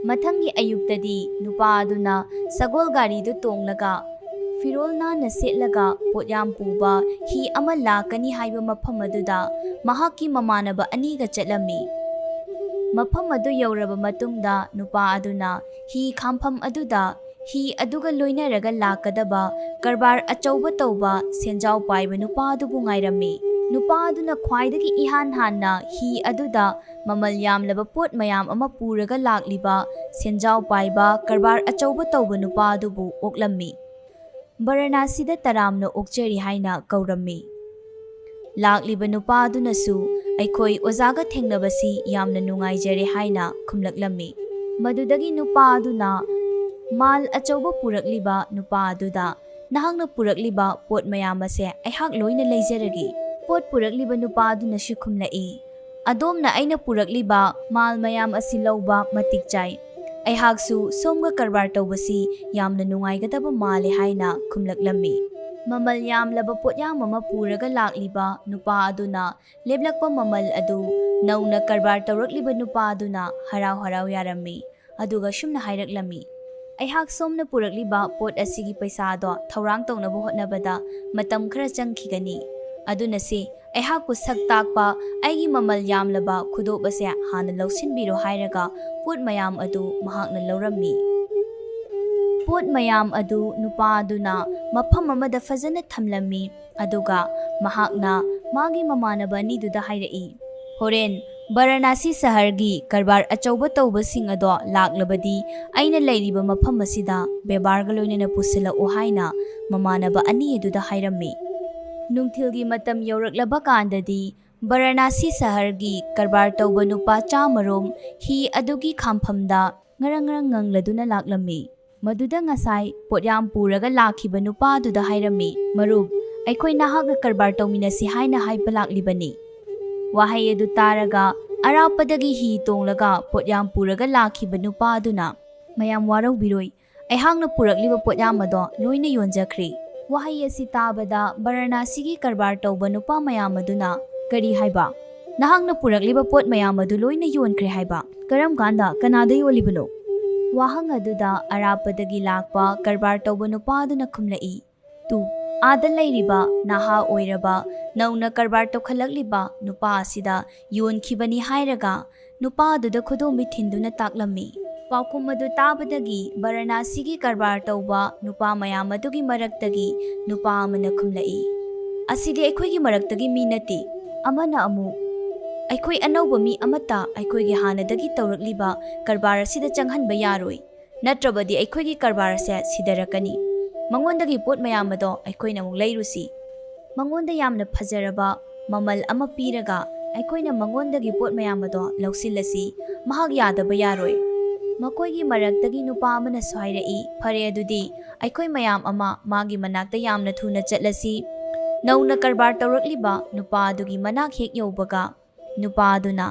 ꯃꯊꯪꯒꯤ ꯑꯌꯨꯛꯇꯗꯤ ꯅꯨꯄꯥ ꯑꯗꯨꯅ ꯁꯒꯣꯜ ꯒꯥꯔꯤꯗꯨ ꯇꯣꯡꯂꯒ, ꯐꯤꯔꯣꯜ ꯅꯥꯟꯅ ꯁꯦꯠꯂꯒ, ꯄꯣꯠꯌꯥꯝ ꯄꯨꯕ ꯍꯤ ꯑꯃ ꯂꯥꯛꯀꯅꯤ ꯍꯥꯏꯕ ꯃꯐꯝ ꯑꯗꯨꯗ ꯃꯍꯥꯛꯀꯤ ꯃꯃꯥꯟꯅꯕ ꯑꯅꯤꯒ ꯆꯠꯂꯝꯃꯤ꯫ ꯃꯐꯝ ꯑꯗꯨ ꯌꯧꯔꯕ ꯃꯇꯨꯡꯗ ꯅꯨꯄꯥ ꯑꯗꯨꯅ ꯍꯤ ꯈꯥꯝꯐꯝ ꯑꯗꯨꯗ ꯍꯤ ꯑꯗꯨꯒ ꯂꯣꯏꯅꯔꯒ ꯂꯥꯛꯀꯗꯕ ꯀꯔꯕꯥꯔ ꯑꯆꯧꯕ ꯇꯧꯕ ꯁꯦꯟꯖꯥꯎ ꯄꯥꯏꯕ ꯅꯨꯄꯥ ꯑꯗꯨꯕꯨ ꯉꯥꯏꯔꯝꯃꯤ꯫ ꯅꯨꯄꯥ ꯑꯗꯨꯅ ꯈ꯭ꯋꯥꯏꯗꯒꯤ ꯏꯍꯥꯟ ꯍꯥꯟꯅ ꯍꯤ ꯑꯗꯨꯗ ꯃꯃꯜ ꯌꯥꯝꯂꯕ ꯄꯣꯠ ꯃꯌꯥꯝ ꯑꯃ ꯄꯨꯔꯒ ꯂꯥꯛꯂꯤꯕ ꯁꯦꯟꯖꯥꯎ ꯄꯥꯏꯕ ꯀꯔꯕꯥꯔ ꯑꯆꯧꯕ ꯇꯧꯕ ꯅꯨꯄꯥ ꯑꯗꯨꯕꯨ ꯑꯣꯛꯂꯝꯃꯤ꯫ "ꯚꯥꯔꯥꯅꯥꯁꯤꯗ ꯇꯔꯥꯝꯅ ꯑꯣꯛꯆꯔꯤ" ꯍꯥꯏꯅ ꯀꯧꯔꯝꯃꯤ꯫ ꯂꯥꯛꯂꯤꯕ ꯅꯨꯄꯥ ꯑꯗꯨꯅꯁꯨ, "ꯑꯩꯈꯣꯏ ꯑꯣꯖꯥꯒ ꯊꯦꯡꯅꯕꯁꯤ ꯌꯥꯝꯅ ꯅꯨꯡꯉꯥꯏꯖꯔꯦ" ꯍꯥꯏꯅ ꯈꯨꯝꯂꯛꯂꯝꯃꯤ꯫ ꯃꯗꯨꯗꯒꯤ ꯅꯨꯄꯥ ꯑꯗꯨꯅ ꯃꯥꯜ ꯑꯆꯧꯕ ꯄꯨꯔꯛꯂꯤꯕ ꯅꯨꯄꯥ ꯑꯗꯨꯗ, "ꯅꯍꯥꯛꯅ ꯄꯨꯔꯛꯂꯤꯕ ꯄꯣꯠ ꯃꯌꯥꯝ ꯑꯁꯦ ꯑꯩꯍꯥꯛ ꯂꯣꯏꯅ ꯂꯩꯖꯔꯒꯦ꯫" ꯄꯣꯠ ꯄꯨꯔꯛꯂꯤꯕ ꯅꯨꯄꯥ ꯑꯗꯨꯅꯁꯨ ꯈꯨꯝꯂꯛꯏ, "ꯑꯗꯣꯝꯅ ꯑꯩꯅ ꯄꯨꯔꯛꯂꯤꯕ ꯃꯥꯜ ꯃꯌꯥꯝ ꯑꯁꯤ ꯂꯧꯕ ꯃꯇꯤꯛ ꯆꯥꯏ꯫ ꯑꯩꯍꯥꯛꯁꯨ ꯁꯣꯝꯒ ꯀꯔꯕꯥꯔ ꯇꯧꯕꯁꯤ ꯌꯥꯝꯅ ꯅꯨꯡꯉꯥꯏꯒꯗꯕ ꯃꯥꯜꯂꯦ" ꯍꯥꯏꯅ ꯈꯨꯝꯂꯛꯂꯝꯃꯤ꯫ ꯃꯃꯜ ꯌꯥꯝꯂꯕ ꯄꯣꯠꯌꯥꯝ ꯑꯃ ꯄꯨꯔꯒ ꯂꯥꯛꯂꯤꯕ ꯅꯨꯄꯥ ꯑꯗꯨꯅ ꯂꯦꯞꯂꯛꯄ ꯃꯃꯜ ꯑꯗꯨ ꯅꯧꯅ ꯀꯔꯕꯥꯔ ꯇꯧꯔꯛꯂꯤꯕ ꯅꯨꯄꯥ ꯑꯗꯨꯅ ꯍꯔꯥꯎ ꯍꯔꯥꯎ ꯌꯥꯔꯝꯃꯤ꯫ ꯑꯗꯨꯒ ꯁꯨꯝꯅ ꯍꯥꯏꯔꯛꯂꯝꯃꯤ, "ꯑꯩꯍꯥꯛ ꯁꯣꯝꯅ ꯄꯨꯔꯛꯂꯤꯕ ꯄꯣꯠ ꯑꯁꯤꯒꯤ ꯄꯩꯁꯥꯗꯣ ꯊꯧꯔꯥꯡ ꯇꯧꯅꯕ ꯍꯣꯠꯅꯕꯗ ꯃꯇꯝ ꯈꯔ ꯆꯪꯈꯤꯒꯅꯤ꯫ ꯑꯗꯨꯅ ꯁꯤ ꯑꯩꯍꯥꯛꯄꯨ ꯁꯛ ꯇꯥꯛꯄ ꯑꯩꯒꯤ ꯃꯃꯜ ꯌꯥꯝꯂꯕ ꯈꯨꯗꯣꯞ ꯑꯁꯦ ꯍꯥꯟꯅ ꯂꯧꯁꯤꯟꯕꯤꯔꯣ" ꯍꯥꯏꯔꯒ ꯄꯣꯠ ꯃꯌꯥꯝ ꯑꯗꯨ ꯃꯍꯥꯛꯅ ꯂꯧꯔꯝꯃꯤ꯫ ꯄꯣꯠ ꯃꯌꯥꯝ ꯑꯗꯨ ꯅꯨꯄꯥ ꯑꯗꯨꯅ ꯃꯐꯝ ꯑꯃꯗ ꯐꯖꯅ ꯊꯝꯂꯝꯃꯤ, ꯑꯗꯨꯒ ꯃꯍꯥꯛꯅ ꯃꯥꯒꯤ ꯃꯃꯥꯟꯅꯕ ꯑꯅꯤꯗꯨꯗ ꯍꯥꯏꯔꯛꯏ, "ꯍꯣꯔꯦꯟ ꯕꯔꯥꯅꯥꯁꯤ ꯁꯍꯔꯒꯤ ꯀꯔꯕꯥꯔ ꯑꯆꯧꯕ ꯇꯧꯕꯁꯤꯡ ꯑꯗꯣ ꯂꯥꯛꯂꯕꯗꯤ ꯑꯩꯅ ꯂꯩꯔꯤꯕ ꯃꯐꯝ ꯑꯁꯤꯗ ꯕꯦꯕꯥꯔꯒ ꯂꯣꯏꯅꯅ ꯄꯨꯁꯤꯜꯂꯛꯎ" ꯍꯥꯏꯅ ꯃꯃꯥꯟꯅꯕ ꯑꯅꯤ ꯑꯗꯨꯗ ꯍꯥꯏꯔꯝꯃꯤ꯫ ꯅꯨꯡꯊꯤꯜꯒꯤ ꯃꯇꯝ ꯌꯧꯔꯛꯂꯕ ꯀꯥꯟꯗꯗꯤ ꯕꯔꯥꯅꯥꯁꯤ ꯁꯍꯔꯒꯤ ꯀꯔꯕꯥꯔ ꯇꯧꯕ ꯅꯨꯄꯥ ꯆꯥꯃꯔꯣꯝ ꯍꯤ ꯑꯗꯨꯒꯤ ꯈꯥꯝꯐꯝꯗ ꯉꯔꯪ ꯉꯔꯪ ꯉꯪꯂꯗꯨꯅ ꯂꯥꯛꯂꯝꯃꯤ꯫ ꯃꯗꯨꯗ ꯉꯁꯥꯏ ꯄꯣꯠꯌꯥꯝ ꯄꯨꯔꯒ ꯂꯥꯛꯈꯤꯕ ꯅꯨꯄꯥ ꯑꯗꯨꯗ ꯍꯥꯏꯔꯝꯃꯤ, "ꯃꯔꯨꯞ, ꯑꯩꯈꯣꯏ ꯅꯍꯥꯛꯅ ꯀꯔꯕꯥꯔ ꯇꯧꯃꯤꯟꯅꯁꯤ ꯍꯥꯏꯅ ꯍꯥꯏꯕ ꯂꯥꯛꯂꯤꯕꯅꯤ"꯫ ꯋꯥꯍꯩ ꯑꯗꯨ ꯇꯥꯔꯒ ꯑꯔꯥꯞꯄꯗꯒꯤ ꯍꯤ ꯇꯣꯡꯂꯒ ꯄꯣꯠꯌꯥꯝ ꯄꯨꯔꯒ ꯂꯥꯛꯈꯤꯕ ꯅꯨꯄꯥ ꯑꯗꯨꯅ, "ꯃꯌꯥꯝ ꯋꯥꯔꯧꯕꯤꯔꯣꯏ, ꯑꯩꯍꯥꯛꯅ ꯄꯨꯔꯛꯂꯤꯕ ꯄꯣꯠꯌꯥꯝ ꯑꯗꯣ ꯂꯣꯏꯅ ꯌꯣꯟꯖꯈ꯭ꯔꯦ"꯫ ꯋꯥꯍꯩ ꯑꯁꯤ ꯇꯥꯕꯗ ꯕꯔꯥꯅꯥꯁꯤꯒꯤ ꯀꯔꯕꯥꯔ ꯇꯧꯕ ꯅꯨꯄꯥ ꯃꯌꯥꯝ ꯑꯗꯨꯅ, "ꯀꯔꯤ ꯍꯥꯏꯕ? ꯅꯍꯥꯛꯅ ꯄꯨꯔꯛꯂꯤꯕ ꯄꯣꯠ ꯃꯌꯥꯝ ꯑꯗꯨ ꯂꯣꯏꯅ ꯌꯣꯟꯈ꯭ꯔꯦ ꯍꯥꯏꯕ? ꯀꯔꯝ ꯀꯥꯟꯗ? ꯀꯅꯥꯗ ꯌꯣꯜꯂꯤꯕꯅꯣ?" ꯋꯥꯍꯪ ꯑꯗꯨꯗ ꯑꯔꯥꯞꯄꯗꯒꯤ ꯂꯥꯛꯄ ꯀꯔꯕꯥꯔ ꯇꯧꯕ ꯅꯨꯄꯥ ꯑꯗꯨꯅ ꯈꯨꯝꯂꯛꯏ, "ꯇꯨ, ꯑꯥꯗ ꯂꯩꯔꯤꯕ ꯅꯍꯥ ꯑꯣꯏꯔꯕ ꯅꯧꯅ ꯀꯔꯕꯥꯔ ꯇꯧꯈꯠꯂꯛꯂꯤꯕ ꯅꯨꯄꯥ ꯑꯁꯤꯗ ꯌꯣꯟꯈꯤꯕꯅꯤ" ꯍꯥꯏꯔꯒ ꯅꯨꯄꯥ ꯑꯗꯨꯗ ꯈꯨꯗꯣꯝꯕꯤ ꯊꯤꯟꯗꯨꯅ ꯇꯥꯛꯂꯝꯃꯤ꯫ ꯄꯥꯎꯈꯨꯝ ꯑꯗꯨ ꯇꯥꯕꯗꯒꯤ ꯕꯔꯥꯅꯥꯁꯤꯒꯤ ꯀꯔꯕꯥꯔ ꯇꯧꯕ ꯅꯨꯄꯥ ꯃꯌꯥꯝ ꯑꯗꯨꯒꯤ ꯃꯔꯛꯇꯒꯤ ꯅꯨꯄꯥ ꯑꯃꯅ ꯈꯨꯝꯂꯛꯏ, "ꯑꯁꯤꯗꯤ ꯑꯩꯈꯣꯏꯒꯤ ꯃꯔꯛꯇꯒꯤ ꯃꯤ ꯅꯠꯇꯦ"꯫ ꯑꯃꯅ ꯑꯃꯨꯛ, "ꯑꯩꯈꯣꯏ ꯑꯅꯧꯕ ꯃꯤ ꯑꯃꯠꯇ ꯑꯩꯈꯣꯏꯒꯤ ꯍꯥꯟꯅꯗꯒꯤ ꯇꯧꯔꯛꯂꯤꯕ ꯀꯔꯕꯥꯔ ꯑꯁꯤꯗ ꯆꯪꯍꯟꯕ ꯌꯥꯔꯣꯏ, ꯅꯠꯇ꯭ꯔꯕꯗꯤ ꯑꯩꯈꯣꯏꯒꯤ ꯀꯔꯕꯥꯔ ꯑꯁꯦ ꯁꯤꯊꯔꯛꯀꯅꯤ꯫ ꯃꯉꯣꯟꯗꯒꯤ ꯄꯣꯠ ꯃꯌꯥꯝ ꯑꯗꯣ ꯑꯩꯈꯣꯏꯅ ꯑꯃꯨꯛ ꯂꯩꯔꯨꯁꯤ꯫ ꯃꯉꯣꯟꯗ ꯌꯥꯝꯅ ꯐꯖꯔꯕ ꯃꯃꯜ ꯑꯃ ꯄꯤꯔꯒ ꯑꯩꯈꯣꯏꯅ ꯃꯉꯣꯟꯗꯒꯤ ꯄꯣꯠ ꯃꯌꯥꯝ ꯑꯗꯣ ꯂꯧꯁꯤꯜꯂꯁꯤ꯫ ꯃꯍꯥꯛ ꯌꯥꯗꯕ ꯌꯥꯔꯣꯏ"꯫ ꯃꯈꯣꯏꯒꯤ ꯃꯔꯛꯇꯒꯤ ꯅꯨꯄꯥ ꯑꯃꯅꯁꯨ ꯍꯥꯏꯔꯛꯏ, "ꯐꯔꯦ, ꯑꯗꯨꯗꯤ ꯑꯩꯈꯣꯏ ꯃꯌꯥꯝ ꯑꯃ ꯃꯥꯒꯤ ꯃꯅꯥꯛꯇ ꯌꯥꯝꯅ ꯊꯨꯅ ꯆꯠꯂꯁꯤ꯫ ꯅꯧꯅ ꯀꯔꯕꯥꯔ ꯇꯧꯔꯛꯂꯤꯕ ꯅꯨꯄꯥ ꯑꯗꯨꯒꯤ ꯃꯅꯥꯛ ꯍꯦꯛ ꯌꯧꯕꯒ ꯅꯨꯄꯥ ꯑꯗꯨꯅ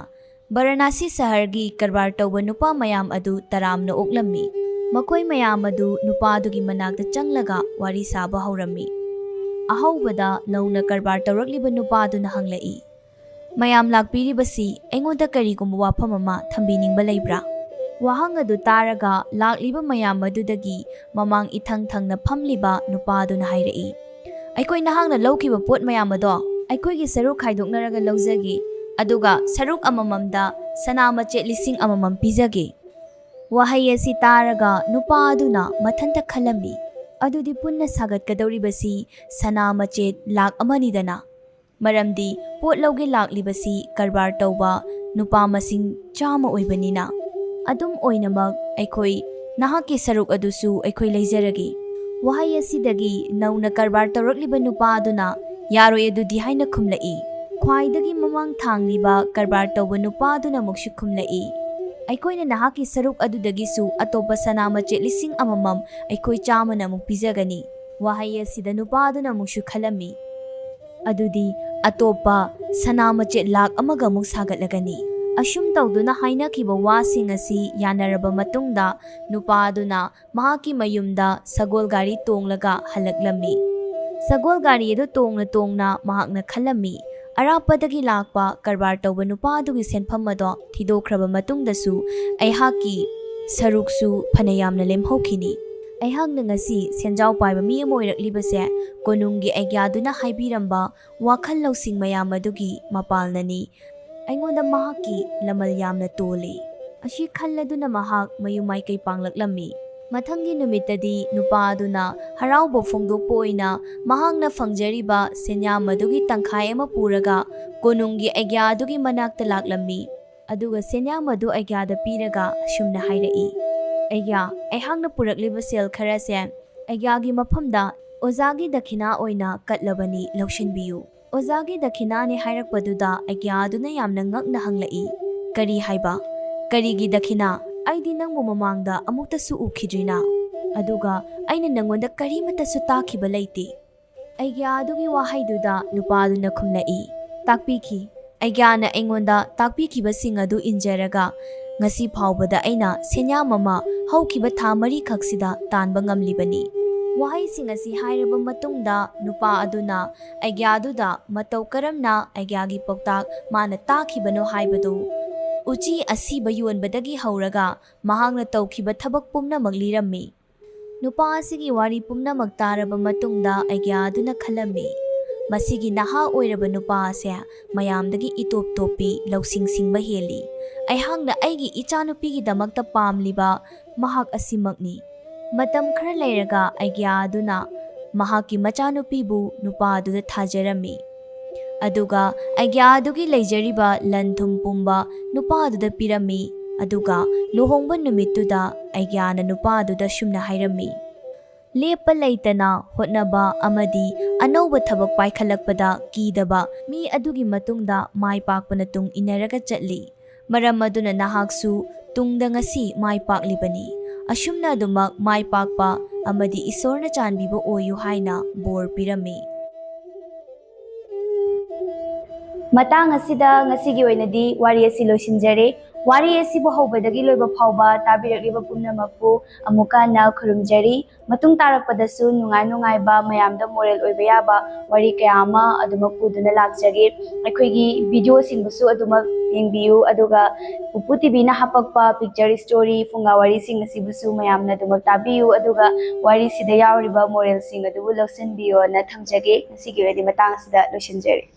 ꯕꯔꯥꯅꯥꯁꯤ ꯁꯍꯔꯒꯤ ꯀꯔꯕꯥꯔ ꯇꯧꯕ ꯅꯨꯄꯥ ꯃꯌꯥꯝ ꯑꯗꯨ ꯇꯔꯥꯝꯅ ꯑꯣꯛꯂꯝꯃꯤ꯫ ꯃꯈꯣꯏ ꯃꯌꯥꯝ ꯑꯗꯨ ꯅꯨꯄꯥ ꯑꯗꯨꯒꯤ ꯃꯅꯥꯛꯇ ꯆꯪꯂꯒ ꯋꯥꯔꯤ ꯁꯥꯕ ꯍꯧꯔꯝꯃꯤ꯫ ꯑꯍꯧꯕꯗ ꯅꯧꯅ ꯀꯔꯕꯥꯔ ꯇꯧꯔꯛꯂꯤꯕ ꯅꯨꯄꯥ ꯑꯗꯨꯅ ꯍꯪꯂꯛꯏ, "ꯃꯌꯥꯝ ꯂꯥꯛꯄꯤꯔꯤꯕꯁꯤ ꯑꯩꯉꯣꯟꯗ ꯀꯔꯤꯒꯨꯝꯕ ꯋꯥꯐꯝ ꯑꯃ ꯊꯝꯕꯤꯅꯤꯡꯕ ꯂꯩꯕ꯭ꯔꯥ?" ꯋꯥꯍꯪ ꯑꯗꯨ ꯇꯥꯔꯒ ꯂꯥꯛꯂꯤꯕ ꯃꯌꯥꯝ ꯑꯗꯨꯗꯒꯤ ꯃꯃꯥꯡ ꯏꯊꯪ ꯊꯪꯅ ꯐꯝꯂꯤꯕ ꯅꯨꯄꯥ ꯑꯗꯨꯅ ꯍꯥꯏꯔꯛꯏ, "ꯑꯩꯈꯣꯏ ꯅꯍꯥꯛꯅ ꯂꯧꯈꯤꯕ ꯄꯣꯠ ꯃꯌꯥꯝ ꯑꯗꯣ ꯑꯩꯈꯣꯏꯒꯤ ꯁꯔꯨꯛ ꯈꯥꯏꯗꯣꯛꯅꯔꯒ ꯂꯧꯖꯒꯦ, ꯑꯗꯨꯒ ꯁꯔꯨꯛ ꯑꯃꯃꯝꯗ ꯁꯅꯥ ꯃꯆꯦꯠ ꯂꯤꯁꯤꯡ ꯑꯃꯃꯝ ꯄꯤꯖꯒꯦ"꯫ ꯋꯥꯍꯩ ꯑꯁꯤ ꯇꯥꯔꯒ ꯅꯨꯄꯥ ꯑꯗꯨꯅ ꯃꯊꯟꯇ ꯈꯜꯂꯝꯃꯤ, "ꯑꯗꯨꯗꯤ ꯄꯨꯟꯅ ꯁꯥꯒꯠꯀꯗꯧꯔꯤꯕꯁꯤ ꯁꯅꯥ ꯃꯆꯦꯠ ꯂꯥꯛ ꯑꯃꯅꯤꯗꯅ? ꯃꯔꯝꯗꯤ ꯄꯣꯠ ꯂꯧꯒꯦ ꯂꯥꯛꯂꯤꯕꯁꯤ ꯀꯔꯕꯥꯔ ꯇꯧꯕ ꯅꯨꯄꯥ ꯃꯁꯤꯡ ꯆꯥꯝꯃ ꯑꯣꯏꯕꯅꯤꯅ꯫ ꯑꯗꯨꯝ ꯑꯣꯏꯅꯃꯛ ꯑꯩꯈꯣꯏ ꯅꯍꯥꯛꯀꯤ ꯁꯔꯨꯛ ꯑꯗꯨꯁꯨ ꯑꯩꯈꯣꯏ ꯂꯩꯖꯔꯒꯦ꯫" ꯋꯥꯍꯩ ꯑꯁꯤꯗꯒꯤ ꯅꯧꯅ ꯀꯔꯕꯥꯔ ꯇꯧꯔꯛꯂꯤꯕ ꯅꯨꯄꯥ ꯑꯗꯨꯅ, "ꯌꯥꯔꯣꯏ ꯑꯗꯨꯗꯤ" ꯍꯥꯏꯅ ꯈꯨꯝꯂꯛꯏ꯫ ꯈ꯭ꯋꯥꯏꯗꯒꯤ ꯃꯃꯥꯡ ꯊꯥꯡꯂꯤꯕ ꯀꯔꯕꯥꯔ ꯇꯧꯕ ꯅꯨꯄꯥ ꯑꯗꯨꯅ ꯑꯃꯨꯛꯁꯨ ꯈꯨꯝꯂꯛꯏ, "ꯑꯩꯈꯣꯏꯅ ꯅꯍꯥꯛꯀꯤ ꯁꯔꯨꯛ ꯑꯗꯨꯗꯒꯤꯁꯨ ꯑꯇꯣꯞꯄ ꯁꯅꯥ ꯃꯆꯦꯠ ꯂꯤꯁꯤꯡ ꯑꯃꯃꯝ ꯑꯩꯈꯣꯏ ꯆꯥꯝꯃꯅ ꯑꯃꯨꯛ ꯄꯤꯖꯒꯅꯤ꯫" ꯋꯥꯍꯩ ꯑꯁꯤꯗ ꯅꯨꯄꯥ ꯑꯗꯨꯅ ꯑꯃꯨꯛꯁꯨ ꯈꯜꯂꯝꯃꯤ, "ꯑꯗꯨꯗꯤ ꯑꯇꯣꯞꯄ ꯁꯅꯥ ꯃꯆꯦꯠ ꯂꯥꯛ ꯑꯃꯒ ꯑꯃꯨꯛ ꯁꯥꯒꯠꯂꯒꯅꯤ꯫" ꯑꯁꯨꯝ ꯇꯧꯗꯨꯅ ꯍꯥꯏꯅꯈꯤꯕ ꯋꯥꯁꯤꯡ ꯑꯁꯤ ꯌꯥꯅꯔꯕ ꯃꯇꯨꯡꯗ, ꯅꯨꯄꯥ ꯑꯗꯨꯅ ꯃꯍꯥꯛꯀꯤ ꯃꯌꯨꯝꯗ ꯁꯒꯣꯜ ꯒꯥꯔꯤ ꯇꯣꯡꯂꯒ ꯍꯜꯂꯛꯂꯝꯃꯤ꯫ ꯁꯒꯣꯜ ꯒꯥꯔꯤ ꯑꯗꯨ ꯇꯣꯡꯅ ꯇꯣꯡꯅ ꯃꯍꯥꯛꯅ ꯈꯜꯂꯝꯃꯤ, "ꯑꯔꯥꯞꯄꯗꯒꯤ ꯂꯥꯛꯄ ꯀꯔꯕꯥꯔ ꯇꯧꯕ ꯅꯨꯄꯥ ꯑꯗꯨꯒꯤ ꯁꯦꯟꯐꯝ ꯑꯗꯣ ꯊꯤꯗꯣꯛꯈ꯭ꯔꯕ ꯃꯇꯨꯡꯗꯁꯨ ꯑꯩꯍꯥꯛꯀꯤ ꯁꯔꯨꯛꯁꯨ ꯐꯅ ꯌꯥꯝꯅ ꯂꯦꯝꯍꯧꯈꯤꯅꯤ꯫ ꯑꯩꯍꯥꯛꯅ ꯉꯁꯤ ꯁꯦꯟꯖꯥꯎ ꯄꯥꯏꯕ ꯃꯤ ꯑꯃ ꯑꯣꯏꯔꯛꯂꯤꯕꯁꯦ ꯀꯣꯅꯨꯡꯒꯤ ꯑꯩꯒ꯭ꯌꯥꯗꯨꯅ ꯍꯥꯏꯕꯤꯔꯝꯕ ꯋꯥꯈꯜ ꯂꯧꯁꯤꯡ ꯃꯌꯥꯝ ꯑꯗꯨꯒꯤ ꯃꯄꯥꯜꯅꯅꯤ꯫ ꯑꯩꯉꯣꯟꯗ ꯃꯍꯥꯛꯀꯤ ꯂꯃꯜ ꯌꯥꯝꯅ ꯇꯣꯜꯂꯤ꯫" ꯑꯁꯤ ꯈꯜꯂꯗꯨꯅ ꯃꯍꯥꯛ ꯃꯌꯨꯝ ꯃꯥꯏꯀꯩ ꯄꯥꯡꯂꯛꯂꯝꯃꯤ꯫ ꯃꯊꯪꯒꯤ ꯅꯨꯃꯤꯠꯇꯗꯤ ꯅꯨꯄꯥ ꯑꯗꯨꯅ ꯍꯔꯥꯎꯕ ꯐꯣꯡꯗꯣꯛꯄ ꯑꯣꯏꯅ ꯃꯍꯥꯛꯅ ꯐꯪꯖꯔꯤꯕ ꯁꯦꯟꯌꯥꯝ ꯑꯗꯨꯒꯤ ꯇꯪꯈꯥꯏ ꯑꯃ ꯄꯨꯔꯒ ꯀꯣꯅꯨꯡꯒꯤ ꯑꯩꯒ꯭ꯌꯥ ꯑꯗꯨꯒꯤ ꯃꯅꯥꯛꯇ ꯂꯥꯛꯂꯝꯃꯤ꯫ ꯑꯗꯨꯒ ꯁꯦꯟꯌꯥꯝ ꯑꯗꯨ ꯑꯩꯒ꯭ꯌꯥꯗ ꯄꯤꯔꯒ ꯑꯁꯨꯝꯅ ꯍꯥꯏꯔꯛꯏ, "ꯑꯩꯒ꯭ꯌꯥ, ꯑꯩꯍꯥꯛꯅ ꯄꯨꯔꯛꯂꯤꯕ ꯁꯦꯜ ꯈꯔꯁꯦ ꯑꯩꯒ꯭ꯌꯥꯒꯤ ꯃꯐꯝꯗ ꯑꯣꯖꯥꯒꯤ ꯗꯈꯤꯅꯥ ꯑꯣꯏꯅ ꯀꯠꯂꯕꯅꯤ, ꯂꯧꯁꯤꯟꯕꯤꯌꯨ꯫" ꯑꯣꯖꯥꯒꯤ ꯗꯈꯤꯅꯥꯅꯦ ꯍꯥꯏꯔꯛꯄꯗꯨꯗ ꯑꯩꯒ꯭ꯌꯥ ꯑꯗꯨꯅ ꯌꯥꯝꯅ ꯉꯛꯅ ꯍꯪꯂꯛꯏ, "ꯀꯔꯤ ꯍꯥꯏꯕ? ꯀꯔꯤꯒꯤ ꯗꯈꯤꯅꯥ? ꯑꯩꯗꯤ ꯅꯪꯕꯨ ꯃꯃꯥꯡꯗ ꯑꯃꯨꯛꯇꯁꯨ ꯎꯈꯤꯗ꯭ꯔꯤꯅ꯫ ꯑꯗꯨꯒ ꯑꯩꯅ ꯅꯪꯉꯣꯟꯗ ꯀꯔꯤꯃꯠꯇꯁꯨ ꯇꯥꯛꯈꯤꯕ ꯂꯩꯇꯦ꯫" ꯑꯩꯒ꯭ꯌꯥ ꯑꯗꯨꯒꯤ ꯋꯥꯍꯩꯗꯨꯗ ꯅꯨꯄꯥꯗꯨꯅ ꯈꯨꯝꯂꯛꯏ, "ꯇꯥꯛꯄꯤꯈꯤ꯫ ꯑꯩꯒ꯭ꯌꯥꯅ ꯑꯩꯉꯣꯟꯗ ꯇꯥꯛꯄꯤꯈꯤꯕꯁꯤꯡ ꯑꯗꯨ ꯏꯟꯖꯔꯒ ꯉꯁꯤ ꯐꯥꯎꯕꯗ ꯑꯩꯅ ꯁꯦꯟꯌꯥꯝ ꯑꯃ ꯍꯧꯈꯤꯕ ꯊꯥ ꯃꯔꯤꯈꯛꯁꯤꯗ ꯇꯥꯟꯕ ꯉꯝꯂꯤꯕꯅꯤ꯫" ꯋꯥꯍꯩꯁꯤꯡ ꯑꯁꯤ ꯍꯥꯏꯔꯕ ꯃꯇꯨꯡꯗ ꯅꯨꯄꯥ ꯑꯗꯨꯅ ꯑꯩꯒ꯭ꯌꯥꯗꯨꯗ ꯃꯇꯧ ꯀꯔꯝꯅ ꯑꯩꯒ꯭ꯌꯥꯒꯤ ꯄꯥꯎꯇꯥꯛ ꯃꯥꯅ ꯇꯥꯈꯤꯕꯅꯣ ꯍꯥꯏꯕꯗꯨ, ꯎꯆꯤ ꯑꯁꯤꯕ ꯌꯣꯟꯕꯗꯒꯤ ꯍꯧꯔꯒ ꯃꯍꯥꯛꯅ ꯇꯧꯈꯤꯕ ꯊꯕꯛ ꯄꯨꯝꯅꯃꯛ ꯂꯤꯔꯝꯃꯤ꯫ ꯅꯨꯄꯥ ꯑꯁꯤꯒꯤ ꯋꯥꯔꯤ ꯄꯨꯝꯅꯃꯛ ꯇꯥꯔꯕ ꯃꯇꯨꯡꯗ ꯑꯩꯒ꯭ꯌꯥ ꯑꯗꯨꯅ ꯈꯜꯂꯝꯃꯤ, "ꯃꯁꯤꯒꯤ ꯅꯍꯥ ꯑꯣꯏꯔꯕ ꯅꯨꯄꯥ ꯑꯁꯦ ꯃꯌꯥꯝꯗꯒꯤ ꯏꯇꯣꯞ ꯇꯣꯞꯄꯤ, ꯂꯧꯁꯤꯡ ꯁꯤꯡꯕ ꯍꯦꯜꯂꯤ꯫ ꯑꯩꯍꯥꯛꯅ ꯑꯩꯒꯤ ꯏꯆꯥꯅꯨꯄꯤꯒꯤꯗꯃꯛꯇ ꯄꯥꯝꯂꯤꯕ ꯃꯍꯥꯛ ꯑꯁꯤꯃꯛꯅꯤ꯫ ꯃꯇꯝ ꯈꯔ ꯂꯩꯔꯒ ꯑꯩꯒ꯭ꯌꯥ ꯑꯗꯨꯅ ꯃꯍꯥꯛꯀꯤ ꯃꯆꯥꯅꯨꯄꯤꯕꯨ ꯅꯨꯄꯥ ꯑꯗꯨꯗ ꯊꯥꯖꯔꯝꯃꯤ꯫ ꯑꯗꯨꯒ ꯑꯩꯒ꯭ꯌꯥ ꯑꯗꯨꯒꯤ ꯂꯩꯖꯔꯤꯕ ꯂꯟ ꯊꯨꯝ ꯄꯨꯝꯕ ꯅꯨꯄꯥ ꯑꯗꯨꯗ ꯄꯤꯔꯝꯃꯤ꯫ ꯑꯗꯨꯒ ꯂꯨꯍꯣꯡꯕ ꯅꯨꯃꯤꯠꯇꯨꯗ ꯑꯩꯒ꯭ꯌꯥꯅ ꯅꯨꯄꯥ ꯑꯗꯨꯗ ꯁꯨꯝꯅ ꯍꯥꯏꯔꯝꯃꯤ, "ꯂꯦꯞꯄ ꯂꯩꯇꯅ ꯍꯣꯠꯅꯕ ꯑꯃꯗꯤ ꯑꯅꯧꯕ ꯊꯕꯛ ꯄꯥꯏꯈꯠꯂꯛꯄꯗ ꯀꯤꯗꯕ ꯃꯤ ꯑꯗꯨꯒꯤ ꯃꯇꯨꯡꯗ ꯃꯥꯏ ꯄꯥꯛꯄꯅ ꯇꯨꯡ ꯏꯟꯅꯔꯒ ꯆꯠꯂꯤ꯫ ꯃꯔꯝ ꯑꯗꯨꯅ ꯅꯍꯥꯛꯁꯨ ꯇꯨꯡꯗ ꯉꯁꯤ ꯃꯥꯏ ꯄꯥꯛꯂꯤꯕꯅꯤ꯫ ꯑꯁꯨꯝꯅ ꯑꯗꯨꯃꯛ ꯃꯥꯏ ꯄꯥꯛꯄ ꯑꯃꯗꯤ ꯏꯁꯣꯔꯅ ꯆꯥꯟꯕꯤꯕ ꯑꯣꯏꯌꯨ" ꯍꯥꯏꯅ ꯕꯣꯔ ꯄꯤꯔꯝꯃꯤ꯫ ꯃꯇꯥꯡ ꯑꯁꯤꯗ ꯉꯁꯤꯒꯤ ꯑꯣꯏꯅꯗꯤ ꯋꯥꯔꯤ ꯑꯁꯤ ꯂꯣꯏꯁꯤꯟꯖꯔꯦ꯫ ꯋꯥꯔꯤ ꯑꯁꯤꯕꯨ ꯍꯧꯕꯗꯒꯤ ꯂꯣꯏꯕ ꯐꯥꯎꯕ ꯇꯥꯕꯤꯔꯛꯂꯤꯕ ꯄꯨꯝꯅꯃꯛꯄꯨ ꯑꯃꯨꯛꯀ ꯍꯟꯅ ꯈꯨꯔꯨꯝꯖꯔꯤ꯫ ꯃꯇꯨꯡ ꯇꯥꯔꯛꯄꯗꯁꯨ ꯅꯨꯡꯉꯥꯏ ꯅꯨꯡꯉꯥꯏꯕ, ꯃꯌꯥꯝꯗ ꯃꯣꯔꯦꯜ ꯑꯣꯏꯕ ꯌꯥꯕ ꯋꯥꯔꯤ ꯀꯌꯥ ꯑꯃ ꯑꯗꯨꯃꯛ ꯄꯨꯗꯨꯅ ꯂꯥꯛꯆꯒꯦ꯫ ꯑꯩꯈꯣꯏꯒꯤ ꯚꯤꯗꯤꯑꯣꯁꯤꯡꯕꯨꯁꯨ ꯑꯗꯨꯃꯛ ꯌꯦꯡꯕꯤꯌꯨ, ꯑꯗꯨꯒ ꯄꯨꯄꯨ ꯇꯤꯚꯤꯅ ꯍꯥꯄꯛꯄ ꯄꯤꯛꯆꯔ ꯁ꯭ꯇꯣꯔꯤ, ꯐꯨꯡꯒꯥ ꯋꯥꯔꯤꯁꯤꯡ ꯑꯁꯤꯕꯨꯁꯨ ꯃꯌꯥꯝꯅ ꯑꯗꯨꯃꯛ ꯇꯥꯕꯤꯌꯨ, ꯑꯗꯨꯒ ꯋꯥꯔꯤꯁꯤꯗ ꯌꯥꯎꯔꯤꯕ ꯃꯣꯔꯦꯜꯁꯤꯡ ꯑꯗꯨꯕꯨ ꯂꯧꯁꯤꯟꯕꯤꯌꯣꯅ ꯊꯝꯖꯒꯦ꯫ ꯉꯁꯤꯒꯤ ꯑꯣꯏꯅꯗꯤ ꯃꯇꯥꯡ ꯑꯁꯤꯗ ꯂꯣꯏꯁꯤꯟꯖꯔꯦ꯫